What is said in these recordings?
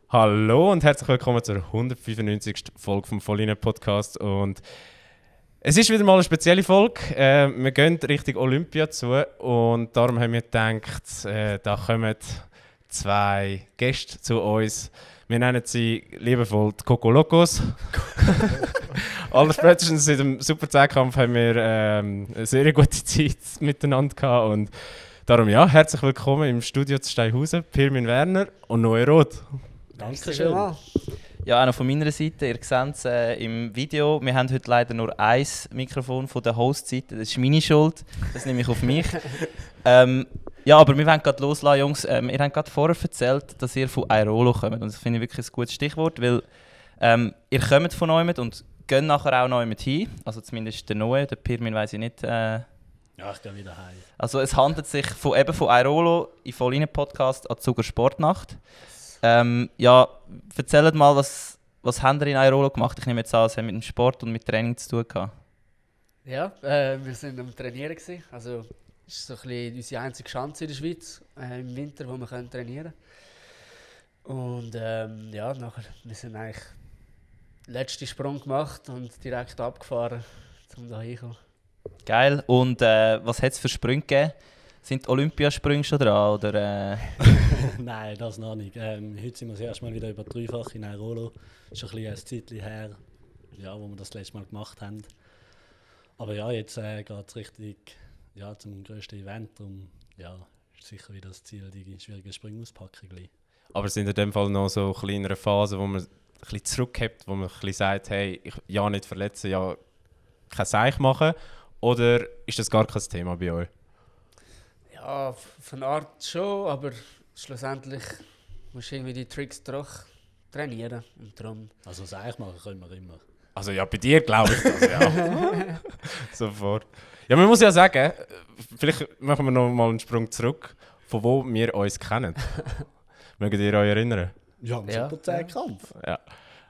Hallo und herzlich willkommen zur 195. Folge vom Volline Podcast. Und es ist wieder mal eine spezielle Folge. Wir gehen Richtung Olympia zu und darum haben wir gedacht, da kommen zwei Gäste zu uns. Wir nennen sie liebevoll die Coco Locos. Allerspätestens seit dem Super 10-Kampf haben wir eine sehr gute Zeit miteinander gehabt. Und darum ja, herzlich willkommen im Studio zu Steinhausen, Pirmin Werner und Noe Roth. Dankeschön. Ja, auch noch von meiner Seite, ihr seht es im Video. Wir haben heute leider nur ein Mikrofon von der Host-Seite, das ist meine Schuld, das nehme ich auf mich. Ja, aber wir wollen gerade loslassen, Jungs. Ihr habt gerade vorher erzählt, dass ihr von Airolo kommt und das finde ich wirklich ein gutes Stichwort, weil ihr kommt von Neumet und geht nachher auch Neumet hin, also zumindest der Noe, der Pirmin weiss ich nicht. Ja, ich gehe wieder heim. Also es handelt sich von Airolo im Volline-Podcast an Zuger Sportnacht. Ja, erzählt mal, was habt ihr in Airolo gemacht? Ich nehme jetzt an, es hat mit dem Sport und mit Training zu tun gehabt. Ja, wir waren am Trainieren gewesen. Also es ist so ein bisschen unsere einzige Chance in der Schweiz im Winter, wo wir trainieren können. Und ja, nachher wir sind eigentlich den letzten Sprung gemacht und direkt abgefahren, um da hinzukommen. Geil. Und was hat es für Sprünge gegeben? Sind die Olympiasprünge schon dran? Oder, Nein, das noch nicht. Heute sind wir das erste Mal wieder über Dreifach in Airolo. Das ist schon ein Zeitchen her, ja, wo wir das letzte Mal gemacht haben. Aber ja, jetzt geht es richtig zum grössten Event. Darum ist sicher wieder das Ziel, die schwierige Sprünge auspacken. Aber es sind in dem Fall noch so kleinere Phasen, wo man ein bisschen zurückhebt, wo man ein bisschen sagt, hey, ja nicht verletzen, ja kein Seich machen? Oder ist das gar kein Thema bei euch? Ja, von Art schon, aber schlussendlich musst du irgendwie die Tricks doch trainieren. Und darum... Also Seich machen können wir immer. Also ja, bei dir glaube ich das, ja. Sofort. Ja, man muss ja sagen, vielleicht machen wir noch mal einen Sprung zurück, von wo wir uns kennen. Mögt ihr euch erinnern? Ja, im Ja. Super 10-Kampf. Ja.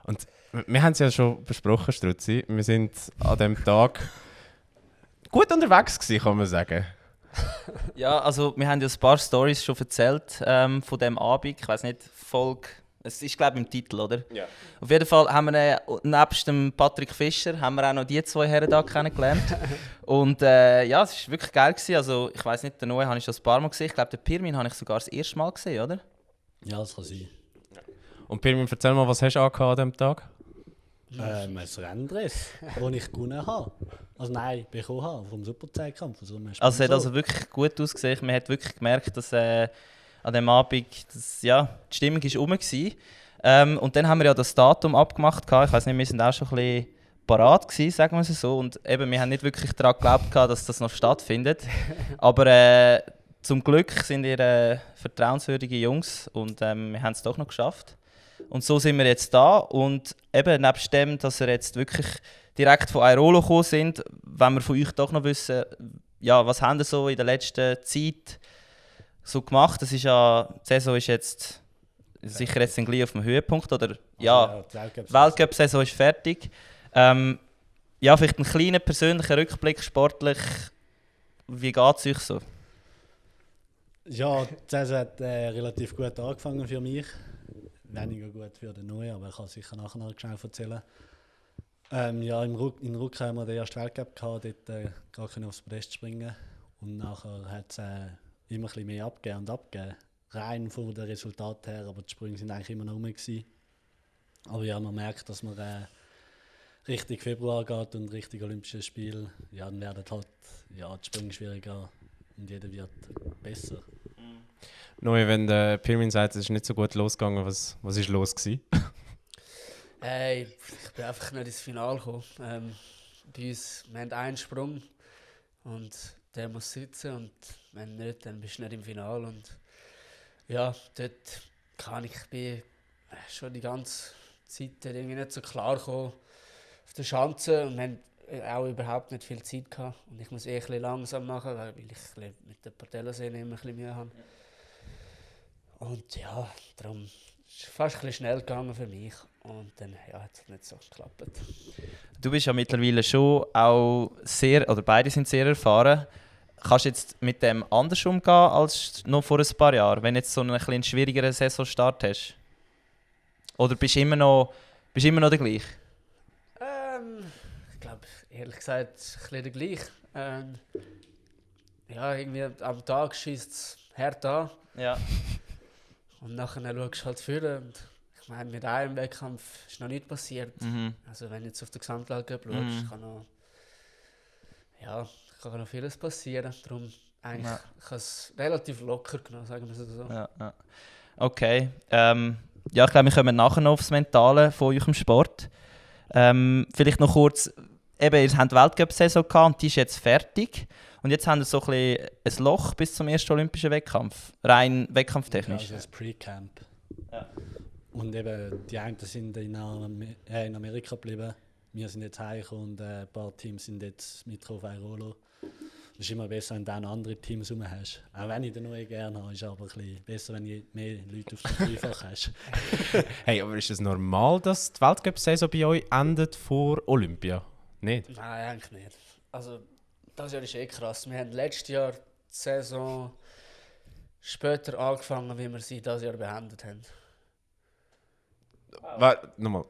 Und wir haben es ja schon besprochen, Struzzi. Wir sind an diesem Tag gut unterwegs gewesen, kann man sagen. ja, also wir haben ja ein paar Storys schon erzählt von diesem Abend. Ich weiss nicht, Folge. Es ist glaube ich im Titel, oder? Ja. Auf jeden Fall haben wir nebst dem Patrick Fischer haben wir auch noch die zwei Herren da kennengelernt. Und ja, es war wirklich geil gewesen. Also ich weiss nicht, den Noe habe ich schon ein paar Mal gesehen. Ich glaube, den Pirmin habe ich sogar das erste Mal gesehen, oder? Ja, das kann sein. Und Pirmin, erzähl mal, was hast du angehabt an diesem Tag? Ein Renndress, das ich gewonnen habe. Also nein, bekommen habe vom Super 10-Kampf. Also es hat also wirklich gut ausgesehen. Man hat wirklich gemerkt, dass an dem Abend die Stimmung ist rum war. Und dann haben wir ja das Datum abgemacht. Ich weiss nicht, wir sind auch schon ein bisschen parat gewesen, sagen wir es so. Und eben, wir haben nicht wirklich daran geglaubt, dass das noch stattfindet. Aber zum Glück sind ihr vertrauenswürdige Jungs und wir haben es doch noch geschafft. Und so sind wir jetzt da. Und eben nebst dem, dass wir jetzt wirklich direkt von Airolo gekommen sind, wenn wir von euch doch noch wissen, ja, was haben ihr so in der letzten Zeit so gemacht? Das ist ja, die Saison ist jetzt sicher jetzt gleich auf dem Höhepunkt, oder? Ja, die Weltcup-Saison ist fertig. Ja, vielleicht einen kleinen persönlichen Rückblick sportlich. Wie geht es euch so? Ja, die Saison hat relativ gut angefangen für mich. Weniger gut für den Neuen, aber ich kann sicher nachher noch schnell erzählen. Ja, in Ruck haben wir den ersten Weltcup gehabt, dort gar aufs Podest springen. Und nachher hat es immer ein bisschen mehr abgegeben. Rein von den Resultaten her, aber die Sprünge sind eigentlich immer noch rum gewesen. Aber ja, man merkt, dass man Richtung Februar geht und Richtung Olympisches Spiel. Ja, dann werden halt die Sprünge schwieriger und jeder wird besser. Neu, wenn der Pirmin sagt, es ist nicht so gut losgegangen, was ist los gewesen? Hey, ich bin einfach nicht ins Finale gekommen. Bei uns, wir haben einen Sprung und der muss sitzen und wenn nicht, dann bist du nicht im Finale. Und ja, dort ich bin schon die ganze Zeit irgendwie nicht so klar gekommen auf der Schanze und wir haben auch überhaupt nicht viel Zeit gehabt. Und ich muss ein bisschen langsam machen, weil ich mit der Patellasehne immer ein bisschen Mühe habe. Und ja, darum ist es fast ein bisschen schnell gegangen für mich. Und dann hat es nicht so geklappt. Du bist ja mittlerweile schon auch sehr, oder beide sind sehr erfahren. Kannst du jetzt mit dem anders umgehen als noch vor ein paar Jahren, wenn du jetzt so einen schwierigeren Saisonstart hast? Oder bist du immer noch der gleiche? Ich glaube, ehrlich gesagt, ein bisschen der gleich. Ja, irgendwie am Tag schießt es hart an Ja. und nachher schaust du halt führen. Und ich meine, mit einem Wettkampf ist noch nichts passiert. Mhm. Also wenn du jetzt auf den Gesamtweltcup schaust, kann noch vieles passieren. Darum eigentlich kann es relativ locker genommen, sagen wir es so. Ja. Okay. Ja, ich glaube, wir kommen nachher noch aufs Mentale von eurem Sport. Vielleicht noch kurz, eben, ihr habt die Weltcup-Saison gehabt und die ist jetzt fertig. Und jetzt haben wir so ein bisschen ein Loch bis zum ersten olympischen Wettkampf, rein wettkampftechnisch. Also das Pre-Camp. Ja. Und eben, die einen sind in Amerika geblieben. Wir sind jetzt heimgekommen und ein paar Teams sind jetzt mit auf Airolo. Es ist immer besser, wenn du dann andere Teams rum hast. Auch wenn ich den neuen gerne habe, ist es aber ein bisschen besser, wenn du mehr Leute auf dem Dreifach hast. Hey, aber ist es normal, dass die Weltcup-Saison bei euch endet vor Olympia? Nicht? Nein, eigentlich nicht. Also, das Jahr ist krass. Wir haben letztes Jahr die Saison später angefangen, wie wir sie dieses Jahr beendet haben. Nochmal.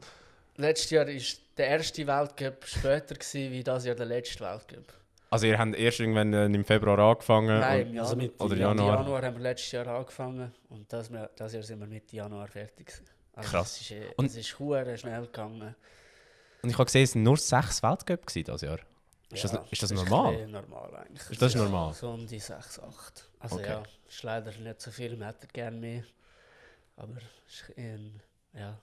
Letztes Jahr war der erste Weltcup später wie dieses Jahr der letzte Weltcup. Also ihr habt erst irgendwann im Februar angefangen? Nein, und, im Januar, also mit oder Mitte Januar. Januar haben wir letztes Jahr angefangen und das Jahr sind wir Mitte Januar fertig gewesen. Also Krass. Es ist verdammt schnell gegangen. Und ich habe gesehen, es waren nur 6 Weltcup dieses Jahr. Ist das normal? Ist normal eigentlich. Ist das normal? So um die 6, 8. Also Okay. ja, ist leider nicht so viel, man hätte gerne mehr. Aber ist Ja,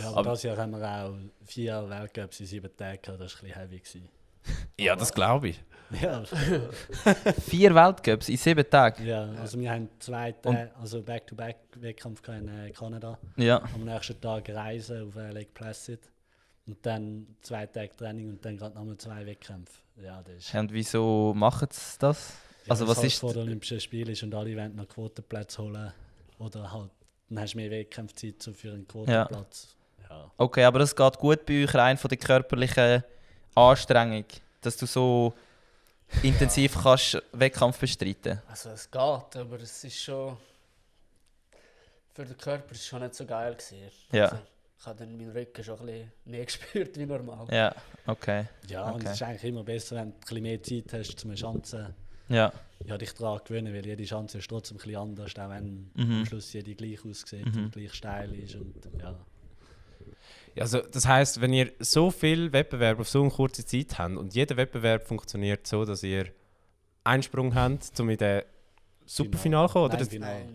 aber Aber- dieses Jahr haben wir auch 4 Weltcups in 7 Tagen gehabt. Das war ein bisschen heavy gewesen. Ja, das glaube ich. Ja, 4 Weltcups in 7 Tagen. ja, also wir haben 2 Tage, also Back-to-Back-Wettkampf in Kanada. Ja. Am nächsten Tag Reisen auf Lake Placid. Und dann 2 Tage Training und dann gerade nochmal 2 Wettkämpfe. Ja, das ist... Und wieso machen sie das? Ja, Also weil was es halt ist... vor den Olympischen Spielen ist und alle wollen noch Quotenplätze holen. Oder halt, dann hast du mehr Wettkampfzeit so für einen Quotenplatz. Ja. Okay, aber das geht gut bei euch rein von der körperlichen Anstrengung, dass du so intensiv kannst Wettkampf bestreiten. Also es geht, aber es ist schon... Für den Körper ist es schon nicht so geil gewesen. Ja. Also, ich habe dann meinen Rücken schon ein bisschen mehr gespürt wie normal. Ja, okay. Ja, und Okay. es ist eigentlich immer besser, wenn du ein bisschen mehr Zeit hast, um eine Chance Ja. dich daran zu gewöhnen, weil jede Chance ist trotzdem ein bisschen anders, auch wenn Mhm. am Schluss jede gleich aussieht und gleich steil ist. Und, ja. Ja, also, das heisst, wenn ihr so viel Wettbewerb auf so eine kurze Zeit habt und jeder Wettbewerb funktioniert so, dass ihr einen Sprung habt, um in den Superfinal zu kommen, oder? Nein, Das Final.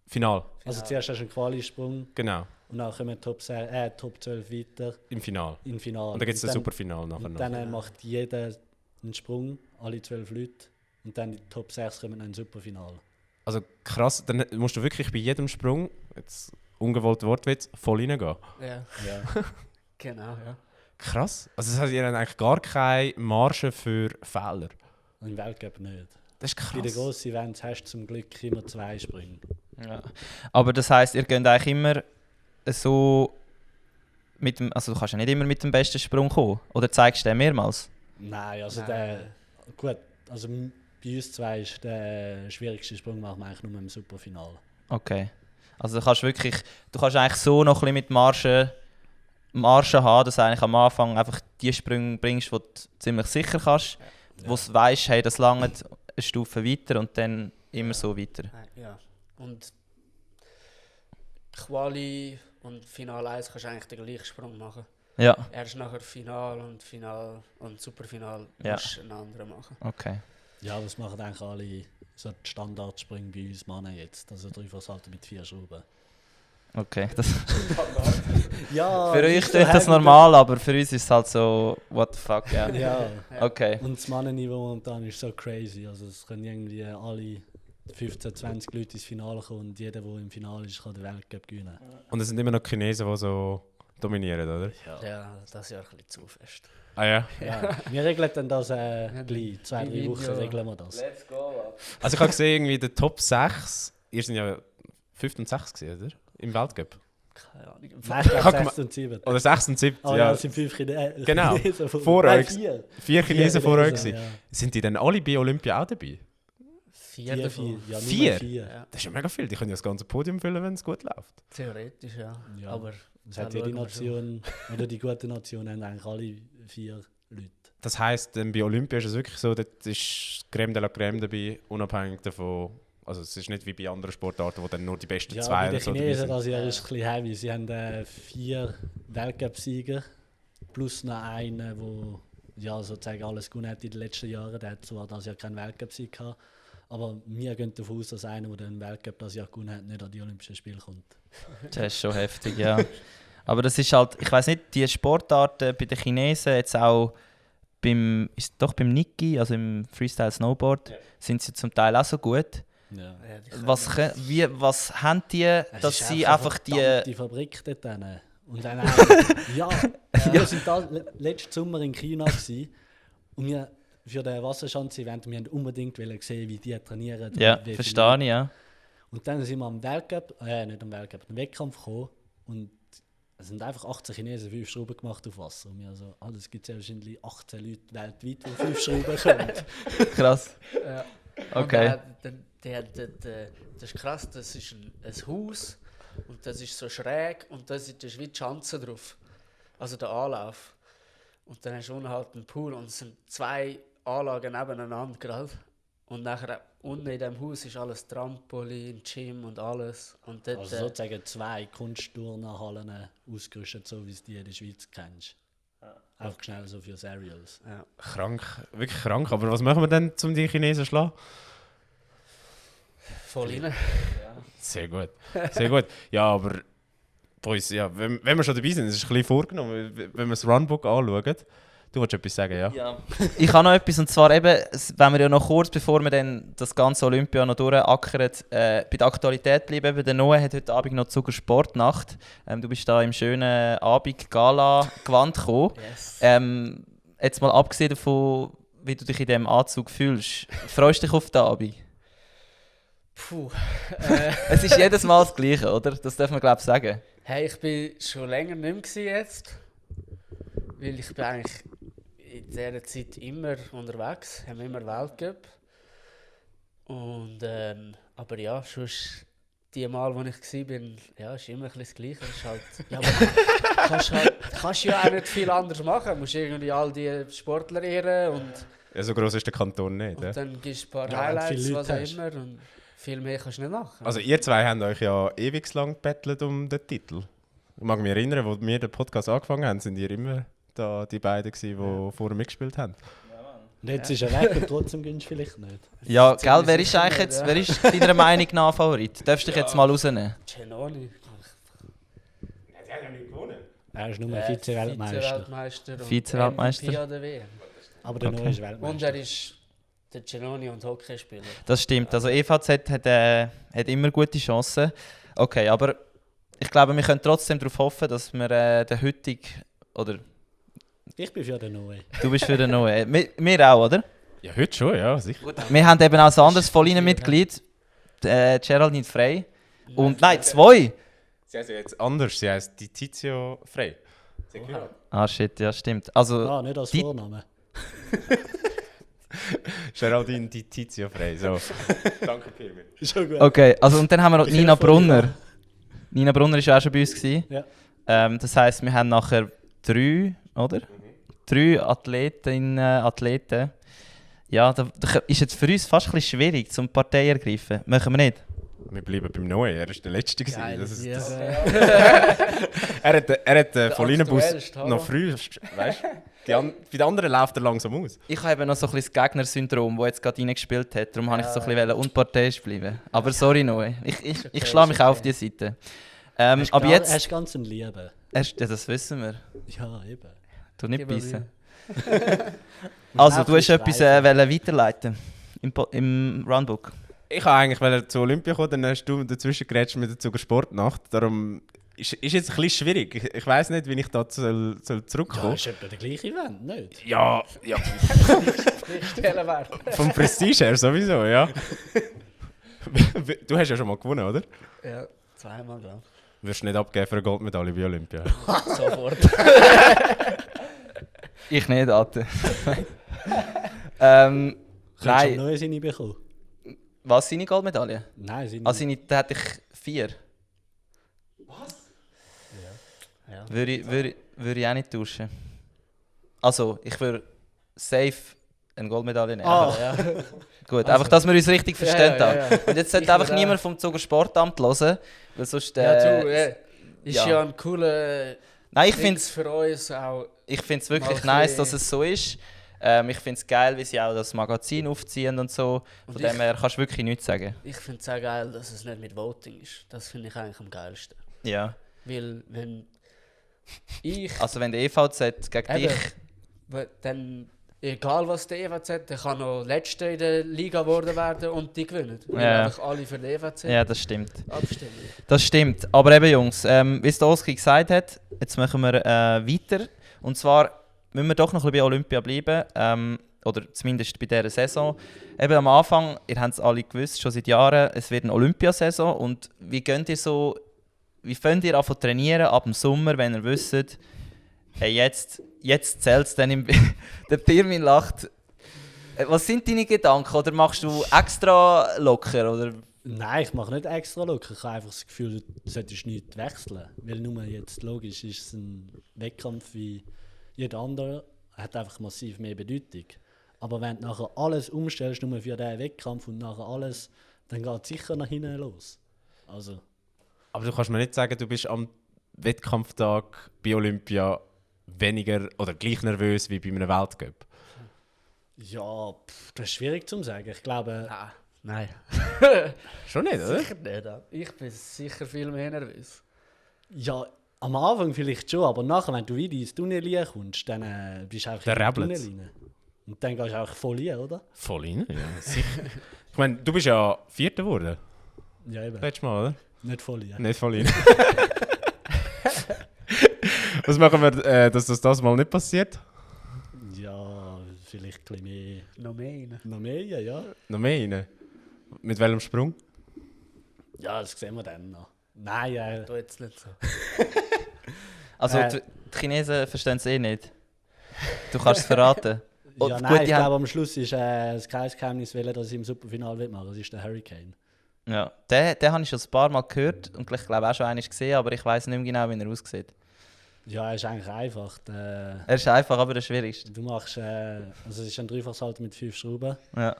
Final, Also zuerst hast du einen Quali-Sprung genau, und dann kommen Top 12 weiter im Final. im Finale. Und dann gibt es Und das Superfinal nachher Und noch. dann macht jeder einen Sprung, alle 12 Leute. Und dann die Top 6 kommen dann ins Superfinale. Also krass, dann musst du wirklich bei jedem Sprung, jetzt ungewollt Wortwitz, voll reingehen. Ja, Ja. genau, ja. Krass. Also das heißt, ihr habt eigentlich gar keine Marge für Fehler. Und im Weltcup nicht. Das ist Bei den krass. grossen Events hast du zum Glück immer 2 Sprünge. Ja. Aber das heisst, ihr geht eigentlich immer so mit dem, also du kannst ja nicht immer mit dem besten Sprung kommen. Oder zeigst du den mehrmals? Nein, also Nein. gut, also bei uns 2 ist der schwierigste Sprung machen wir eigentlich nur im Superfinale. Okay. Also du kannst eigentlich so noch ein bisschen mit Marge haben, dass du eigentlich am Anfang einfach die Sprünge bringst, die du ziemlich sicher kannst, wo du weißt, hey, das langt eine Stufe weiter und dann immer so weiter. Ja. Und Quali und Final 1 kannst du eigentlich den gleichen Sprung machen. Ja, Erst nachher Final und Superfinal Ja. musst du einen anderen machen. okay. Ja, das machen eigentlich alle so die Standardsprünge bei uns Männer jetzt. Also Dreifachsalto mit 4 Schrauben. Okay. Das, Ja, für euch klingt das normal, aber für uns ist es halt so, what the fuck, ja. Ja. Okay. Und das Mannenniveau momentan ist so crazy. Also es können irgendwie alle 15, 20 Leute ins Finale kommen und jeder, der im Finale ist, kann den Weltcup gewinnen. Und es sind immer noch Chinesen, die so dominieren, oder? Ja, das Jahr ein bisschen zu fest. Ah ja. Ja, wir regeln dann das gleich. 2, 3 Video. Wochen regeln wir das. Let's go. Also ich habe gesehen, irgendwie der Top 6, ihr sind ja 5 und 6 gewesen, oder? Im Weltcup. Keine Ahnung. Nein, ich glaube Guck mal. 6 und 7. Oder 6 und 7, Oh ja, ja. es sind 5 Chinesen. Genau. Vor Nein, euch. 4. 4 Chinesen vor euch Chinesen, gewesen. Sind die dann alle bei Olympia auch dabei? 4 davon. Ja, nur 4? 4. Ja, Das ist ja mega viel. Die können ja das ganze Podium füllen, wenn es gut läuft. theoretisch, ja. Ja. Aber Das da hat jede schauen wir schon. Nation, oder die guten Nationen haben eigentlich alle 4 Leute. Das heisst, bei Olympia ist es wirklich so, dort ist Crème de la Crème dabei, unabhängig davon. Also es ist nicht wie bei anderen Sportarten, wo dann nur die besten Ja, 2 bei oder den so dabei Chinesen sind. das Jahr ist ein bisschen heavy. Sie haben 4 Weltcup-Sieger plus noch einen, der ja, sozusagen alles gewonnen hat in den letzten Jahren. Der hat zwar das Jahr keinen Weltcup-Sieg gehabt, aber wir gehen davon aus, dass einer, der den Weltcup das Jahr gewonnen hat, nicht an die Olympischen Spiele kommt. Das ist schon heftig, ja. Aber das ist halt, ich weiß nicht, die Sportarten bei den Chinesen, jetzt auch beim Nikki, also im Freestyle Snowboard, sind sie zum Teil auch so gut. Ja. Ja, die können Was haben die, dass sie einfach die Fabrik dort hinten. Und dann ja, wir sind da letzten Sommer in China gewesen, und wir für den Wasserschanze-Event, wir haben unbedingt sehen, wie die trainieren. Ja, wie verstehe ich, ja. Und dann sind wir am Weltcup, nicht am Weltcup, am Wettkampf gekommen, und es sind einfach 18 Chinesen 5 Schrauben gemacht auf Wasser. Und wir so, es gibt ja wahrscheinlich 18 Leute weltweit, die 5 Schrauben können. Krass. Ja. Okay. Und das ist krass, das ist ein Haus und das ist so schräg und da ist wie die Schanze drauf. Also der Anlauf. Und dann hast du unten halt einen Pool und es sind 2 Anlagen nebeneinander gerade. Und nachher unten in diesem Haus ist alles Trampolin, Gym und alles. Und dort, Also sozusagen 2 Kunstturnhallen ausgerüstet, so wie es die in der Schweiz kennst. Einfach schnell so für Serials. ja. Krank, wirklich krank. Aber was machen wir denn, um die Chinesen zu schlagen? Voll rein. Sehr gut. Sehr gut. Ja, aber Boys, ja, wenn wir schon dabei sind, es ist ein bisschen vorgenommen, wenn wir das Runbook anschauen. Du wolltest etwas sagen, ja? Ja. Ich habe noch etwas, und zwar eben, wenn wir ja noch kurz, bevor wir dann das ganze Olympia noch durchackern, bei der Aktualität bleiben. Eben, der Noah hat heute Abend noch Zucker Sportnacht. Du bist da im schönen Abend-Gala-Gewand gekommen. Yes. Jetzt mal abgesehen davon, wie du dich in diesem Anzug fühlst, freust du dich auf den Abend? Puh. Es ist jedes Mal das Gleiche, oder? Das darf man, glaube ich, sagen. Hey, ich bin schon länger nicht mehr gewesen jetzt. Weil ich bin eigentlich in dieser Zeit immer unterwegs, haben immer Weltcup. Und, aber ja, sonst die Mal, wo ich war, ja, ist immer ein bisschen das Gleiche. Ist halt, ja, aber kannst ja auch nicht viel anders machen. Du musst irgendwie all die Sportler ehren und Ja, so gross ist der Kanton nicht. Ja? dann gibst du ein paar Ja, wenn du Highlights, viele was Leute auch hast. immer. Und viel mehr kannst du nicht machen. Also ihr zwei habt euch ja ewig lang gebettelt um den Titel. Ich mag mich erinnern, als wir den Podcast angefangen haben, sind ihr immer da die beiden gewesen, die vorher mitgespielt haben. Und jetzt ist er weg und trotzdem gönnst du vielleicht nicht. Ja, Ziemlich gell, wer ist sicher eigentlich nicht, jetzt, ja. wer ist deiner Meinung nach Favorit? Darfst du dich jetzt mal rausnehmen? Cenoni. Die haben ja nicht gewonnen. Er ist nur Vize-Weltmeister. Vize-Weltmeister. und Vize-Weltmeister. MVP an der WM. Aber der Neue ist Und Weltmeister. er ist der Cenoni und Hockeyspieler. Das stimmt. Also EVZ hat immer gute Chancen. Okay, aber ich glaube, wir können trotzdem darauf hoffen, dass wir den heutigen, oder Ich bin für den Neue. du bist für den Neuen. Wir auch, oder? Ja, heute schon, ja, sicher. Wir haben eben auch ein anderes Volline-Mitglied, Geraldine Frey. Und nein, 2! Sie heißt ja jetzt anders, sie heißt die Tizio Frey. Oha. Ah shit, ja stimmt. Also, Ah, nicht als die- Vorname. Geraldine die Tizio Frey. So. Danke, Pirmin. Schon gut. okay, also und dann haben wir noch Ich Nina helfe dir Brunner. an. Nina Brunner war auch schon bei uns gewesen. Ja. Das heisst, wir haben nachher 3, oder? 3 Athleten. Ja, da ist jetzt für uns fast ein bisschen schwierig, zum Partei ergreifen. Machen wir nicht? Wir bleiben beim Neuen, er war der Letzte. gewesen. Geil, Das ist, ja. das, er hat den Vollinenbus aktuellste, hallo. noch früh, weißt du? Bei den anderen läuft er langsam aus. Ich habe eben noch so ein bisschen das Gegnersyndrom, das jetzt gerade reingespielt hat. Darum habe ich so ein bisschen unparteiisch bleiben. Aber sorry, Noe. Ich schlage mich auch auf die Seite. Aber Er jetzt... ist ganz ein Liebe. Ja, das wissen wir. Ja, eben. Du nicht Gib mir beißen. Also, du hast etwas weiterleiten im Runbook. Ich wollte eigentlich zu Olympia kommen, dann hast du dazwischen gerätscht mit der Zuger Sportnacht. Darum ist jetzt ein bisschen schwierig. Ich weiss nicht, wie ich da soll Ja, zurückkommen ist etwa der gleiche Event, nicht? Ja, Stellen wäre. vom Prestige her sowieso, ja. Du hast ja schon mal gewonnen, oder? Ja, zweimal, glaube Wirst du nicht abgeben für eine Goldmedaille bei Olympia? ich. Sofort. Ich nicht, Atte. Könntest du Nein, Neues reinbekommen? Was, seine Goldmedaille? Nein, sind Da hätte ich 4. Ja. Würde ich auch nicht tauschen. Also, ich würde safe eine Goldmedaille nehmen. Ja. Gut, einfach, dass wir uns richtig verstehen. ja. Und jetzt sollte Ich einfach würde niemand vom Zuger Sportamt hören, weil sonst... Ja, du, ist ja. ja ein cooler Nein, ich Ding finde es für uns auch. wirklich mal ein nice, bisschen- dass es so ist. Ich finde es geil, wie sie auch das Magazin aufziehen und so. Von Und dem her kannst du wirklich nichts sagen. Ich finde es auch geil, dass es nicht mit Voting ist. Das finde ich eigentlich am geilsten. Ja. Weil wenn ich, Also wenn der EVZ gegen Eben. dich... dann, egal was der EWZ, der kann noch Letzter in der Liga geworden werden und die gewinnen. Weil Ja. einfach alle für den EWZ Ja, das stimmt. abstimmen. Das stimmt. Aber eben Jungs, wie es der Oski gesagt hat, jetzt machen wir weiter. Und zwar müssen wir doch noch ein bisschen bei Olympia bleiben. Oder zumindest bei dieser Saison. Eben am Anfang, ihr habt es alle gewusst, schon seit Jahren, es wird eine Olympiasaison. Und wie fängt ihr an zu trainieren ab dem Sommer, wenn ihr wisst, hey, jetzt zählt es dann im der Pirmin lacht. Was sind deine Gedanken? Oder machst du extra locker? Oder? Nein, ich mache nicht extra locker. Ich habe einfach das Gefühl, du solltest nichts wechseln. Weil nur jetzt, logisch, ist es ein Wettkampf wie jeder andere, hat einfach massiv mehr Bedeutung. Aber wenn du nachher alles umstellst, nur für diesen Wettkampf und nachher alles, dann geht es sicher nach hinten los. Also, Aber du kannst mir nicht sagen, du bist am Wettkampftag bei Olympia weniger oder gleich nervös wie bei einem Weltcup. ja, das ist schwierig zu sagen. Ich glaube, Nein. Schon nicht, oder? Sicher nicht. Ich bin sicher viel mehr nervös. ja, am Anfang vielleicht schon, aber nachher, wenn du wieder ins Tunnel kommst, dann bist du einfach Dann im räbelt's. Tunnel rein. Und dann gehst du auch voll rein, oder? Voll rein, ja, sicher. Ich meine, du bist ja Vierter geworden, Ja, eben. letztes Mal, oder? Nicht voll rein. Nicht voll rein. Was machen wir, dass das mal nicht passiert? Ja, vielleicht ein bisschen mehr. Noch mehr rein. Noch mehr, ja. Noch mehr rein? Mit welchem Sprung? Ja, das sehen wir dann noch. Nein, Du jetzt nicht so. Also die Chinesen verstehen es eh nicht. Du kannst es verraten. Und ja, gut, nein, ich die haben- glaube am Schluss ist das Geheimnis, dass ich im Superfinale machen will. Das ist der Hurricane. Ja, den habe ich schon ein paar Mal gehört und ich glaube auch schon einmal gesehen, aber ich weiß nicht mehr genau, wie er aussieht. Ja, er ist eigentlich einfach. Er ist einfach, aber der schwierigste. Du machst, also es ist ein Dreifachsalto mit 5 Schrauben Ja.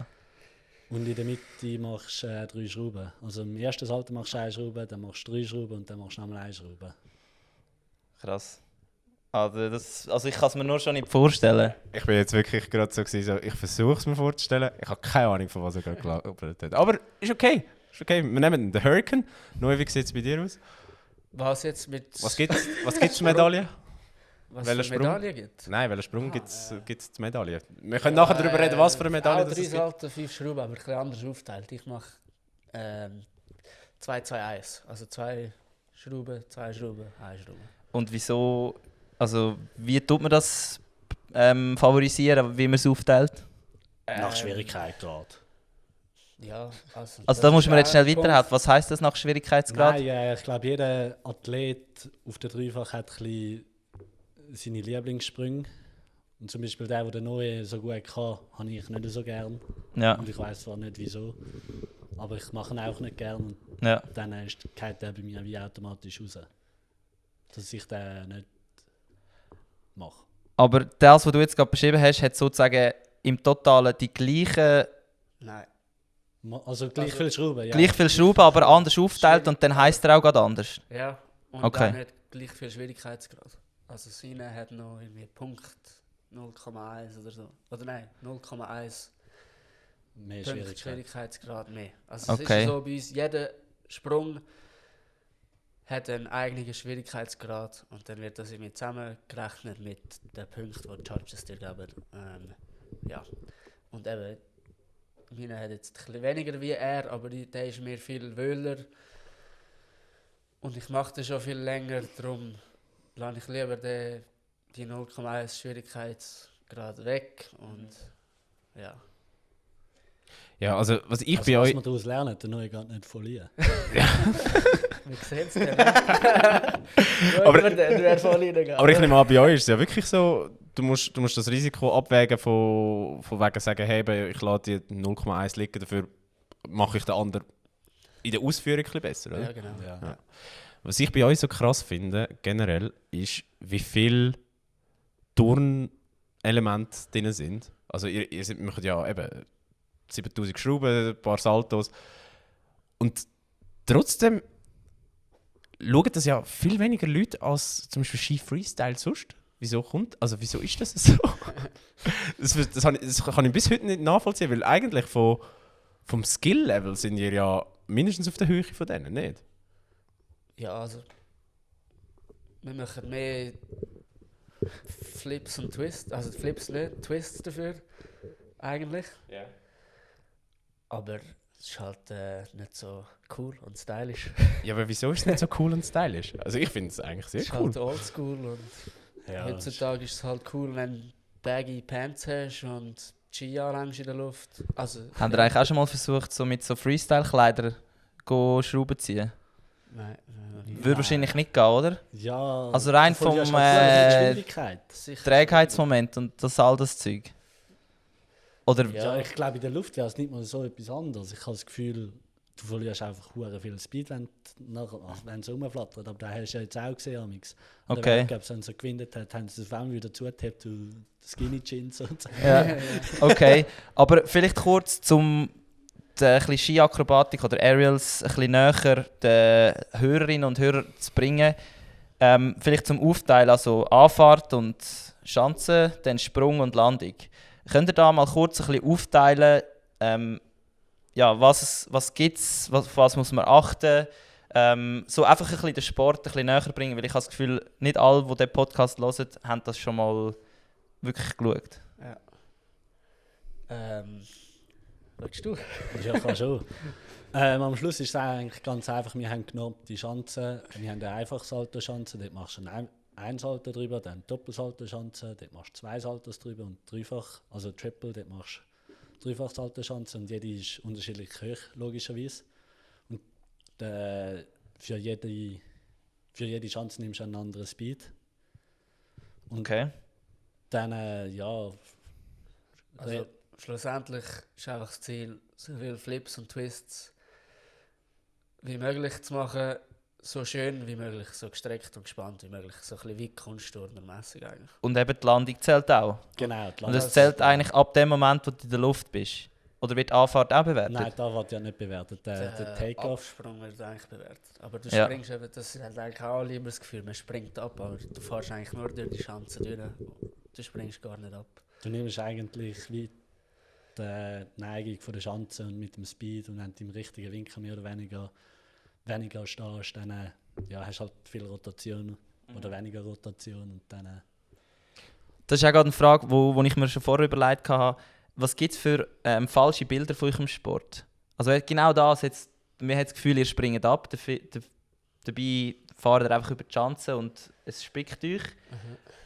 und in der Mitte machst du 3 Schrauben. Also im ersten Salto machst du 1 Schraube, dann machst du 3 Schrauben und dann machst du nochmal 1 Schraube. Krass. Also ich kann es mir nur schon nicht vorstellen. Ich bin jetzt wirklich gerade so gewesen, so, ich versuche es mir vorzustellen. Ich habe keine Ahnung, von was er gerade gelabert hat. Aber ist okay. Ist okay. Wir nehmen den Hurricane. Noe, wie sieht es bei dir aus? Was jetzt mit. Was gibt's für Medaillen? Was welcher für Sprung? Medaillen gibt? Nein, welchen Sprung gibt's die Medaille? Wir können nachher darüber reden, was für eine Medaille auch das 3 es gibt. Salto, 5 Schrauben, aber ein bisschen anders aufteilt. Ich mache 2-2-1. Also 2 Schrauben, 2 Schrauben, 1 Schraube. Und wieso, also wie tut man das favorisieren, wie man es aufteilt? Nach Schwierigkeitsgrad. Ja, Also da muss man jetzt schnell Punkt. weiterhelfen. Was heisst das nach Schwierigkeitsgrad? Nein, ich glaube, jeder Athlet auf der Dreifach hat ein bisschen seine Lieblingssprünge. Und zum Beispiel der neue so gut kann, habe ich nicht so gern. Ja, Und ich weiß zwar nicht wieso. Aber ich mache ihn auch nicht gern. Und ja. dann geht der bei mir wie automatisch raus. Dass ich den nicht mache. Aber das, was du jetzt gerade beschrieben hast, hat sozusagen im Totalen die gleichen, Nein. Also gleich viele Schrauben, ja. gleich viele Schrauben, aber anders aufteilt und dann heisst er auch gerade anders. Ja, und Okay. auch nicht gleich viel Schwierigkeitsgrad. Also seine hat noch irgendwie Punkt 0,1 oder so. Oder nein, 0,1 Mehr Punkt Schwierigkeit. Schwierigkeitsgrad mehr. Also Okay. es ist so bei uns, jeder Sprung hat einen eigenen Schwierigkeitsgrad und dann wird das irgendwie zusammengerechnet mit den Punkten, die die Judges dir geben. Ja. Und eben, meiner hat jetzt ein bisschen weniger wie er, aber der ist mir viel wöhler. Und ich mache das schon viel länger, darum lasse ich lieber die 0,1 Schwierigkeitsgrad weg. Und ja. Ja, also was ich Also, bei was euch... man daraus lernen, der neue geht nicht verlieren. Wir sehen es dann. Aber- Du wirst voll reingehen. Aber ich nehme an, bei euch ist es ja wirklich so, du musst das Risiko abwägen von wegen sagen, hey, ich lasse die 0,1 liegen, dafür mache ich den anderen in der Ausführung ein bisschen besser, oder? Ja, genau. Ja. Ja. Was ich bei euch so krass finde, generell, ist, wie viel Turnelemente drin sind. Also ihr macht ja eben 7000 Schrauben, ein paar Saltos. Und trotzdem schauen das ja viel weniger Leute als zum Beispiel Ski Freestyle sonst. Wieso ist das so? das kann ich bis heute nicht nachvollziehen, weil eigentlich vom Skill-Level sind ihr ja mindestens auf der Höhe von denen, nicht? Ja, also wir machen mehr Flips und Twists, also Flips nicht, Twists dafür eigentlich. Ja. Aber es ist halt nicht so cool und stylisch. Ja, aber wieso ist es nicht so cool und stylisch? Also ich finde es eigentlich Es sehr ist cool. halt oldschool und Ja, heutzutage ist es halt cool, wenn du baggy Pants hast und Ski anhängst in der Luft. Also, Habt ihr eigentlich auch schon mal versucht, so mit so Freestyle-Kleidern Schrauben zu ziehen? Nein, Würde wahrscheinlich nicht gehen, oder? Ja, Also rein du verlierst vom, halt die Geschwindigkeit. sicher. Trägheitsmoment und all das Zeug. Oder Ja, ich glaube, in der Luft wäre es nicht mal so etwas anderes. Ich habe das Gefühl, du verlierst einfach hure viel Speed, wenn es rumflattert. Aber da hast du ja jetzt auch gesehen, Amix. Okay. Ich glaube, wenn es so gewindet hat, haben sie es auf einmal wieder zugetappt, du Skinny Jeans sozusagen. ja, okay. Aber vielleicht kurz zum ein bisschen Skiakrobatik oder Aerials ein bisschen näher den Hörerinnen und Hörern zu bringen. Vielleicht zum Aufteilen, also Anfahrt und Schanze, dann Sprung und Landung. Könnt ihr da mal kurz ein bisschen aufteilen, ja, was gibt es, was muss man achten? So einfach ein bisschen den Sport ein bisschen näher bringen, weil ich habe das Gefühl, nicht alle, die diesen Podcast hören, haben das schon mal wirklich geschaut. Ja. Willst du? Ja, kann schon. Am Schluss ist es eigentlich ganz einfach. Wir haben genommen die Schanze. Wir haben eine Einfachsalto-Schanze, dort machst du ein Salto drüber, dann Doppelsalto-Schanze, dort machst du 2 Saltos drüber und dreifach, also Triple, dort machst du dreifach Salto-Schanze und jede ist unterschiedlich hoch, logischerweise. Und für jede Schanze nimmst du einen anderen Speed. Und Okay. dann, ja. Also, schlussendlich ist einfach das Ziel, so viele Flips und Twists wie möglich zu machen, so schön wie möglich, so gestreckt und gespannt wie möglich, so ein bisschen wie Kunstturnermässig eigentlich. Und eben die Landung zählt auch. Genau, die Und Landung- es zählt eigentlich ab dem Moment, wo du in der Luft bist. Oder wird die Anfahrt auch bewertet? Nein, da wird ja nicht bewertet. Der Take-Off. Absprung wird eigentlich bewertet. Aber du Ja. springst eben, das hat eigentlich auch alle immer das Gefühl, man springt ab, aber du fährst eigentlich nur durch die Schanze durch. Du springst gar nicht ab. Du nimmst eigentlich wie die Neigung von der Schanze und mit dem Speed und wenn du im richtigen Winkel mehr oder weniger stehst, dann ja, hast du halt viel Rotation oder weniger Rotation und dann... Das ist auch gerade eine Frage, wo ich mir schon vorher überlegt habe. Was gibt es für falsche Bilder von eurem Sport? Also genau das, jetzt, man hat das Gefühl, ihr springt ab, dabei fahrt ihr einfach über die Schanze und es spickt euch.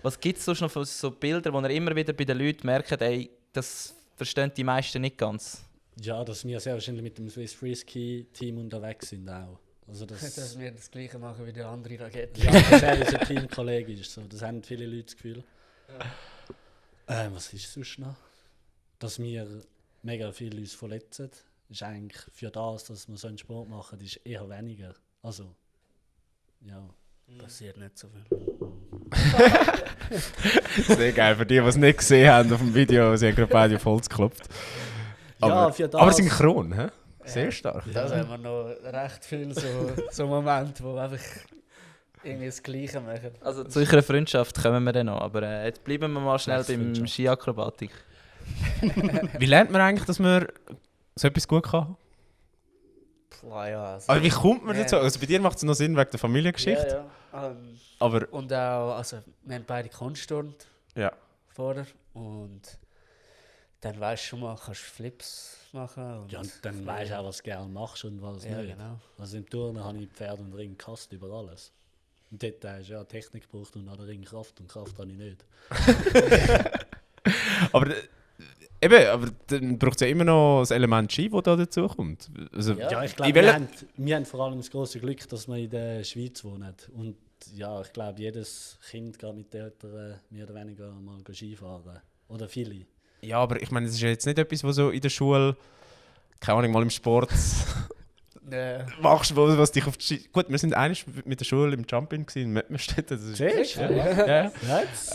Was gibt es sonst noch für so Bilder, wo ihr immer wieder bei den Leuten merkt, ey, das verstehen die meisten nicht ganz? Ja, dass wir sehr wahrscheinlich mit dem Swiss Freeski Team unterwegs sind auch. Also Dass wir das Gleiche machen wie die andere Rakete. ja, dass er unser Teamkollege ist. So. Das haben viele Leute das Gefühl. Was ist sonst noch? Dass wir mega viel uns verletzen, ist eigentlich für das, dass wir so einen Sport machen, ist eher weniger. Also, ja. Passiert nicht so viel. Sehr geil, für die, die es nicht gesehen haben auf dem Video, sie haben gerade beide auf Holz geklopft. Ja, für das... Aber synchron, hä? Sehr Ja. stark. Da haben wir noch recht viel so Momente, wo wir einfach irgendwie das Gleiche machen. Also zu eurer Freundschaft kommen wir dann noch, aber jetzt bleiben wir mal schnell Was beim Freundschaft? Skiakrobatik. Wie lernt man eigentlich, dass man so etwas gut kann? Ja, also, Aber wie kommt man Ja. dazu? Also bei dir macht es noch Sinn wegen der Familiengeschichte. Ja, ja. Aber Und auch, also wir haben beide Kunstturnt ja. vorher und dann weißt du schon mal, kannst du Flips machen. Und Ja, und dann weißt du auch, was du gerne machst und was Ja, nicht. genau. Also im Turnen habe ich Pferd und Ring gehasst über alles. Und dort hast du ja Technik gebraucht und an der Ring Kraft und Kraft habe ich nicht. Aber aber dann braucht es ja immer noch das Element Ski, das da dazu kommt. Also, Ja, ich in glaube, welcher- wir haben vor allem das große Glück, dass wir in der Schweiz wohnen. Und ja, ich glaube, jedes Kind geht mit den Eltern mehr oder weniger mal Skifahren. Oder viele. Ja, aber ich meine, es ist ja jetzt nicht etwas, was so in der Schule keine Ahnung, mal im Sport machst, was dich auf die Gut, wir sind eigentlich mit der Schule im Jumping in Mettmerstedt. Siehst du? Ja. Jetzt?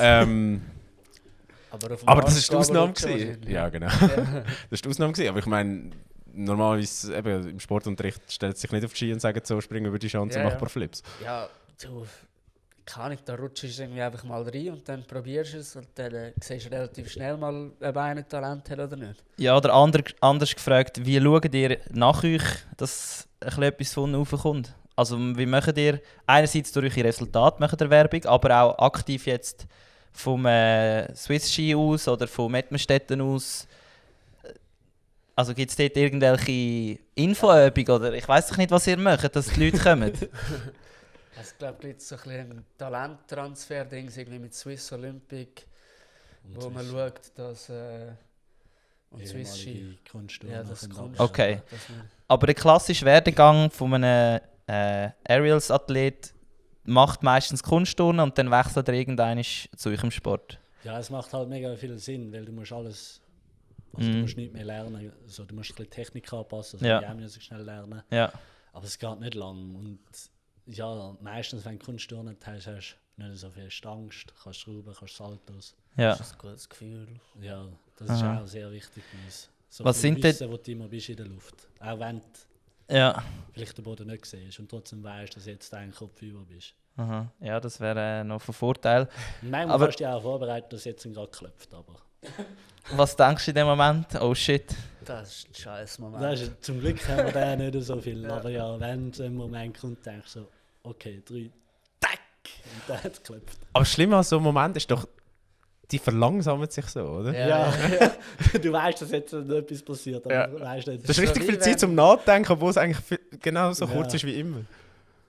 Aber das war die Ausnahme gewesen. Ja, genau. Das war die Ausnahme gewesen. Aber ich meine, normalerweise eben, im Sportunterricht stellt sich nicht auf die Ski und sagt so, spring über die Schanze und mach ein paar Flips. Ja, du, keine Ahnung, da rutschst du irgendwie einfach mal rein und dann probierst du es und dann siehst du relativ schnell mal, ob einer Talent hat oder nicht. Ja, oder anders gefragt, wie schaut ihr nach euch, dass etwas von unten raufkommt? Also wie macht ihr, einerseits durch eure Resultate macht ihr Werbung, aber auch aktiv jetzt vom Swiss Ski aus oder von Mettmerstetten aus? Also gibt es dort irgendwelche Infoübungen oder ich weiß nicht, was ihr macht, dass die Leute kommen? Also, ich glaube, es gibt so ein bisschen ein Talenttransfer-Ding irgendwie mit Swiss Olympic, wo man schaut, dass und Swiss Ski. Ja, das Kunst. Okay. Aber der klassische Werdegang von einem Aerials-Athlet macht meistens Kunstturnen und dann wechselt er irgendwann zu eurem Sport. Ja, es macht halt mega viel Sinn, weil du musst alles, also du musst nicht mehr lernen, also du musst ein bisschen Technik anpassen, also die müssen schnell lernen. Ja. Aber es geht nicht lang und ja, meistens wenn du Kunstturnen hast, hast du nicht so viel Angst, kannst schrauben, kannst Saltos. Ja. Das ist ein gutes Gefühl. Ja, das ist auch sehr wichtig bei uns. So Was sind wissen, wo du immer bist in der Luft. Auch wenn du Ja. vielleicht den Boden nicht siehst und trotzdem weißt, dass du jetzt eigentlich kopfüber bist. Aha. Ja, das wäre noch von Vorteil. Manchmal Aber- kannst du dich auch vorbereiten, dass es jetzt gerade klopft, aber Was denkst du in dem Moment? Oh shit. Das ist ein scheiß Moment. das ist, zum Glück haben wir da nicht so viel. Aber ja, wenn so ein Moment kommt, denkst du so, okay, 3, tack, und dann hat es geklopft. Aber schlimm an so einem Moment ist doch, die verlangsamen sich so, oder? Ja. Du weißt, dass jetzt noch etwas passiert, aber Ja. du weißt nicht. Das ist richtig so viel wie Zeit wenn- zum Nachdenken, obwohl es eigentlich genau so Ja. kurz ist wie immer.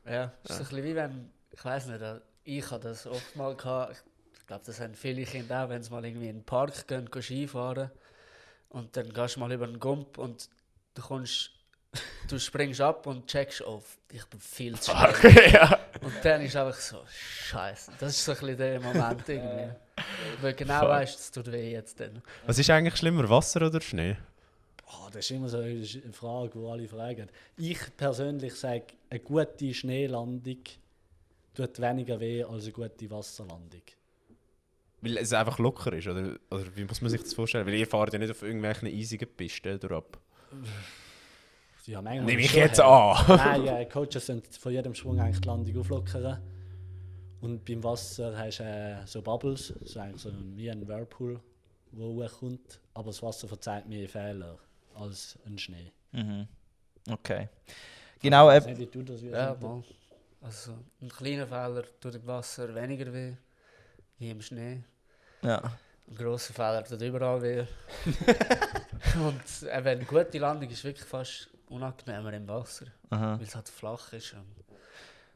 Ja, es ist ein bisschen wie wenn, ich weiß nicht, ich habe das oft mal gehabt, ich glaube, das haben viele Kinder auch, wenn sie mal irgendwie in den Park gehen Skifahren und dann gehst du mal über den Gump und du springst ab und checkst auf, ich bin viel zu schnell. ja. Und dann ist einfach so, Scheiße. Das ist so ein bisschen der Moment irgendwie. Weil genau Fuck. weißt, es tut weh jetzt dann. Was ist eigentlich schlimmer, Wasser oder Schnee? Oh, das ist immer so eine Frage, die alle fragen. Ich persönlich sage, eine gute Schneelandung tut weniger weh als eine gute Wasserlandung. Weil es einfach locker ist, oder wie muss man sich das vorstellen? Weil ihr fahrt ja nicht auf irgendwelchen eisigen Pisten durch ab. Ja, manchmal Nehme ich schon jetzt her. an. Nein, ja, Coaches sind von jedem Schwung eigentlich die Landung auflockern. Und beim Wasser hast du so Bubbles, so eigentlich so wie ein Whirlpool, der hochkommt. Aber das Wasser verzeiht mehr Fehler als ein Schnee. Mhm. Okay. Genau, Ich weiß nicht, wie du das Ja, würdest. mal. Also, ein kleiner Fehler tut im Wasser weniger weh, wie im Schnee. ja. Ein grosser Fehler tut überall weh. Und eine gute Landung ist wirklich fast unangenehmer im Wasser, Aha. weil es halt flach ist.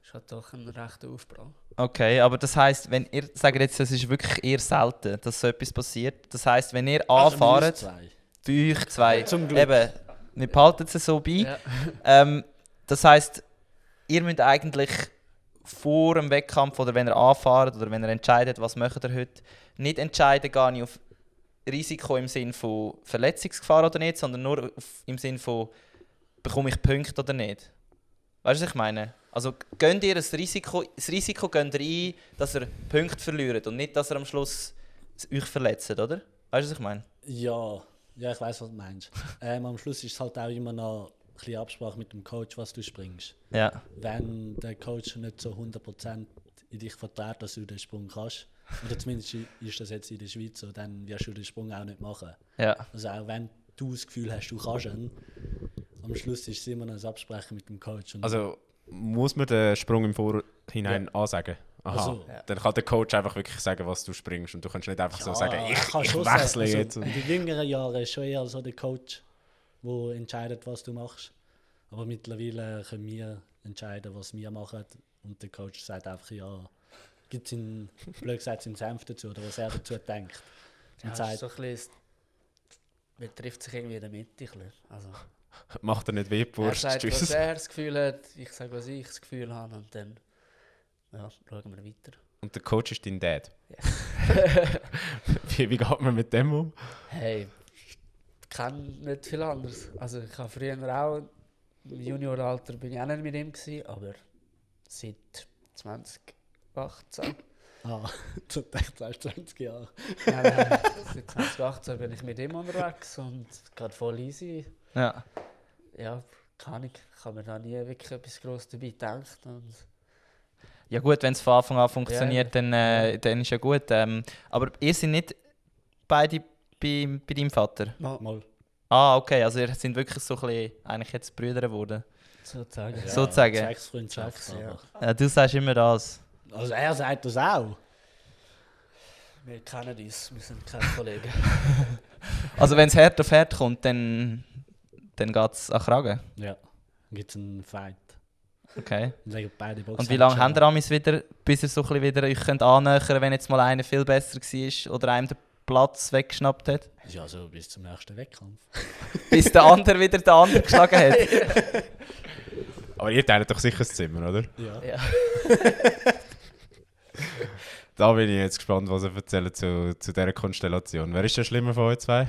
Ist halt doch ein rechter Aufprall. Okay, aber das heisst, wenn ihr sagt jetzt, es ist wirklich eher selten, dass so etwas passiert. Das heisst, wenn ihr Also bei uns anfahrt, zwei. bei euch zwei, Zum Glück. eben, wir behalten es so bei. Ja. Das heisst, ihr müsst eigentlich vor dem Wettkampf oder wenn ihr anfahrt oder wenn ihr entscheidet, was macht ihr heute, nicht entscheiden, gehe ich auf Risiko im Sinne von Verletzungsgefahr oder nicht, sondern nur im Sinne von, bekomme ich Punkte oder nicht. Weißt du, was ich meine? Also gönnt ihr das Risiko gönnt ihr ein, dass ihr Punkte verliert und nicht, dass ihr am Schluss euch verletzt, oder? Weißt du, was ich meine? Ja, ich weiß, was du meinst. Am Schluss ist es halt auch immer noch ein bisschen Absprache mit dem Coach, was du springst. Ja. Wenn der Coach nicht so 100% in dich vertraut, dass du den Sprung kannst, oder zumindest ist das jetzt in der Schweiz so, dann wirst du den Sprung auch nicht machen. Ja. Also auch wenn du das Gefühl hast, du kannst ihn, am Schluss ist es immer noch ein Absprechen mit dem Coach. Und Also muss man den Sprung im Vorhinein ansagen? Aha. Also, ja. Dann kann der Coach einfach wirklich sagen, was du springst und du kannst nicht einfach so sagen, kann ich schon wechsle sagen, also jetzt. in den jüngeren Jahren ist schon eher so der Coach, der entscheidet, was du machst. Aber mittlerweile können wir entscheiden, was wir machen. Und der Coach sagt einfach, ja, gibt es in blöd gesagt seinen Senf dazu oder was er dazu denkt. Ja, Und es sagt, ist so ein bisschen, man trifft sich irgendwie in der Mitte. ein bisschen. Also, Macht er nicht weh, er Bursch, sagt, was tschüss. er das Gefühl hat, ich sage, was ich das Gefühl habe und dann schauen wir weiter. Und der Coach ist dein Dad. Ja. Wie geht man mit dem um? Hey, kenne nicht viel anderes. Also ich habe früher auch, im Junioralter bin ich auch nicht mit ihm gewesen, aber seit 2018. Du denkst 20 Jahre. Nein, seit 2018 bin ich mit ihm unterwegs und gerade voll easy. Ja. Ja, ich habe mir da nie wirklich etwas Grosses dabei gedacht. Und Ja gut, wenn es von Anfang an funktioniert, dann ist ja gut. Aber ihr seid nicht beide bei deinem Vater? Mal. Ah, okay, also ihr sind wirklich so ein bisschen, eigentlich jetzt Brüder geworden. sozusagen. Ja, Sozusagen. Zwecksfreundschaft. Zwecks, ja. Aber. Du sagst immer das. Also er sagt das auch. Wir kennen uns, wir sind keine Kollegen. Also wenn es hart auf hart kommt, dann geht es an Kragen. Ja. Gibt es einen Fight. Okay. Dann sagen beide Boxen. Und wie lange habt ihr amigs wieder, bis ihr so ein bisschen wieder euch könnt annähern könnt, wenn jetzt mal einer viel besser war oder einem den Platz weggeschnappt hat? Ja, so bis zum nächsten Wettkampf. Bis der andere wieder den anderen geschlagen hat. Aber ihr teilt doch sicher das Zimmer, oder? Ja. Ja. Da bin ich jetzt gespannt, was ihr erzählt zu dieser Konstellation. Wer ist der Schlimmer von euch zwei?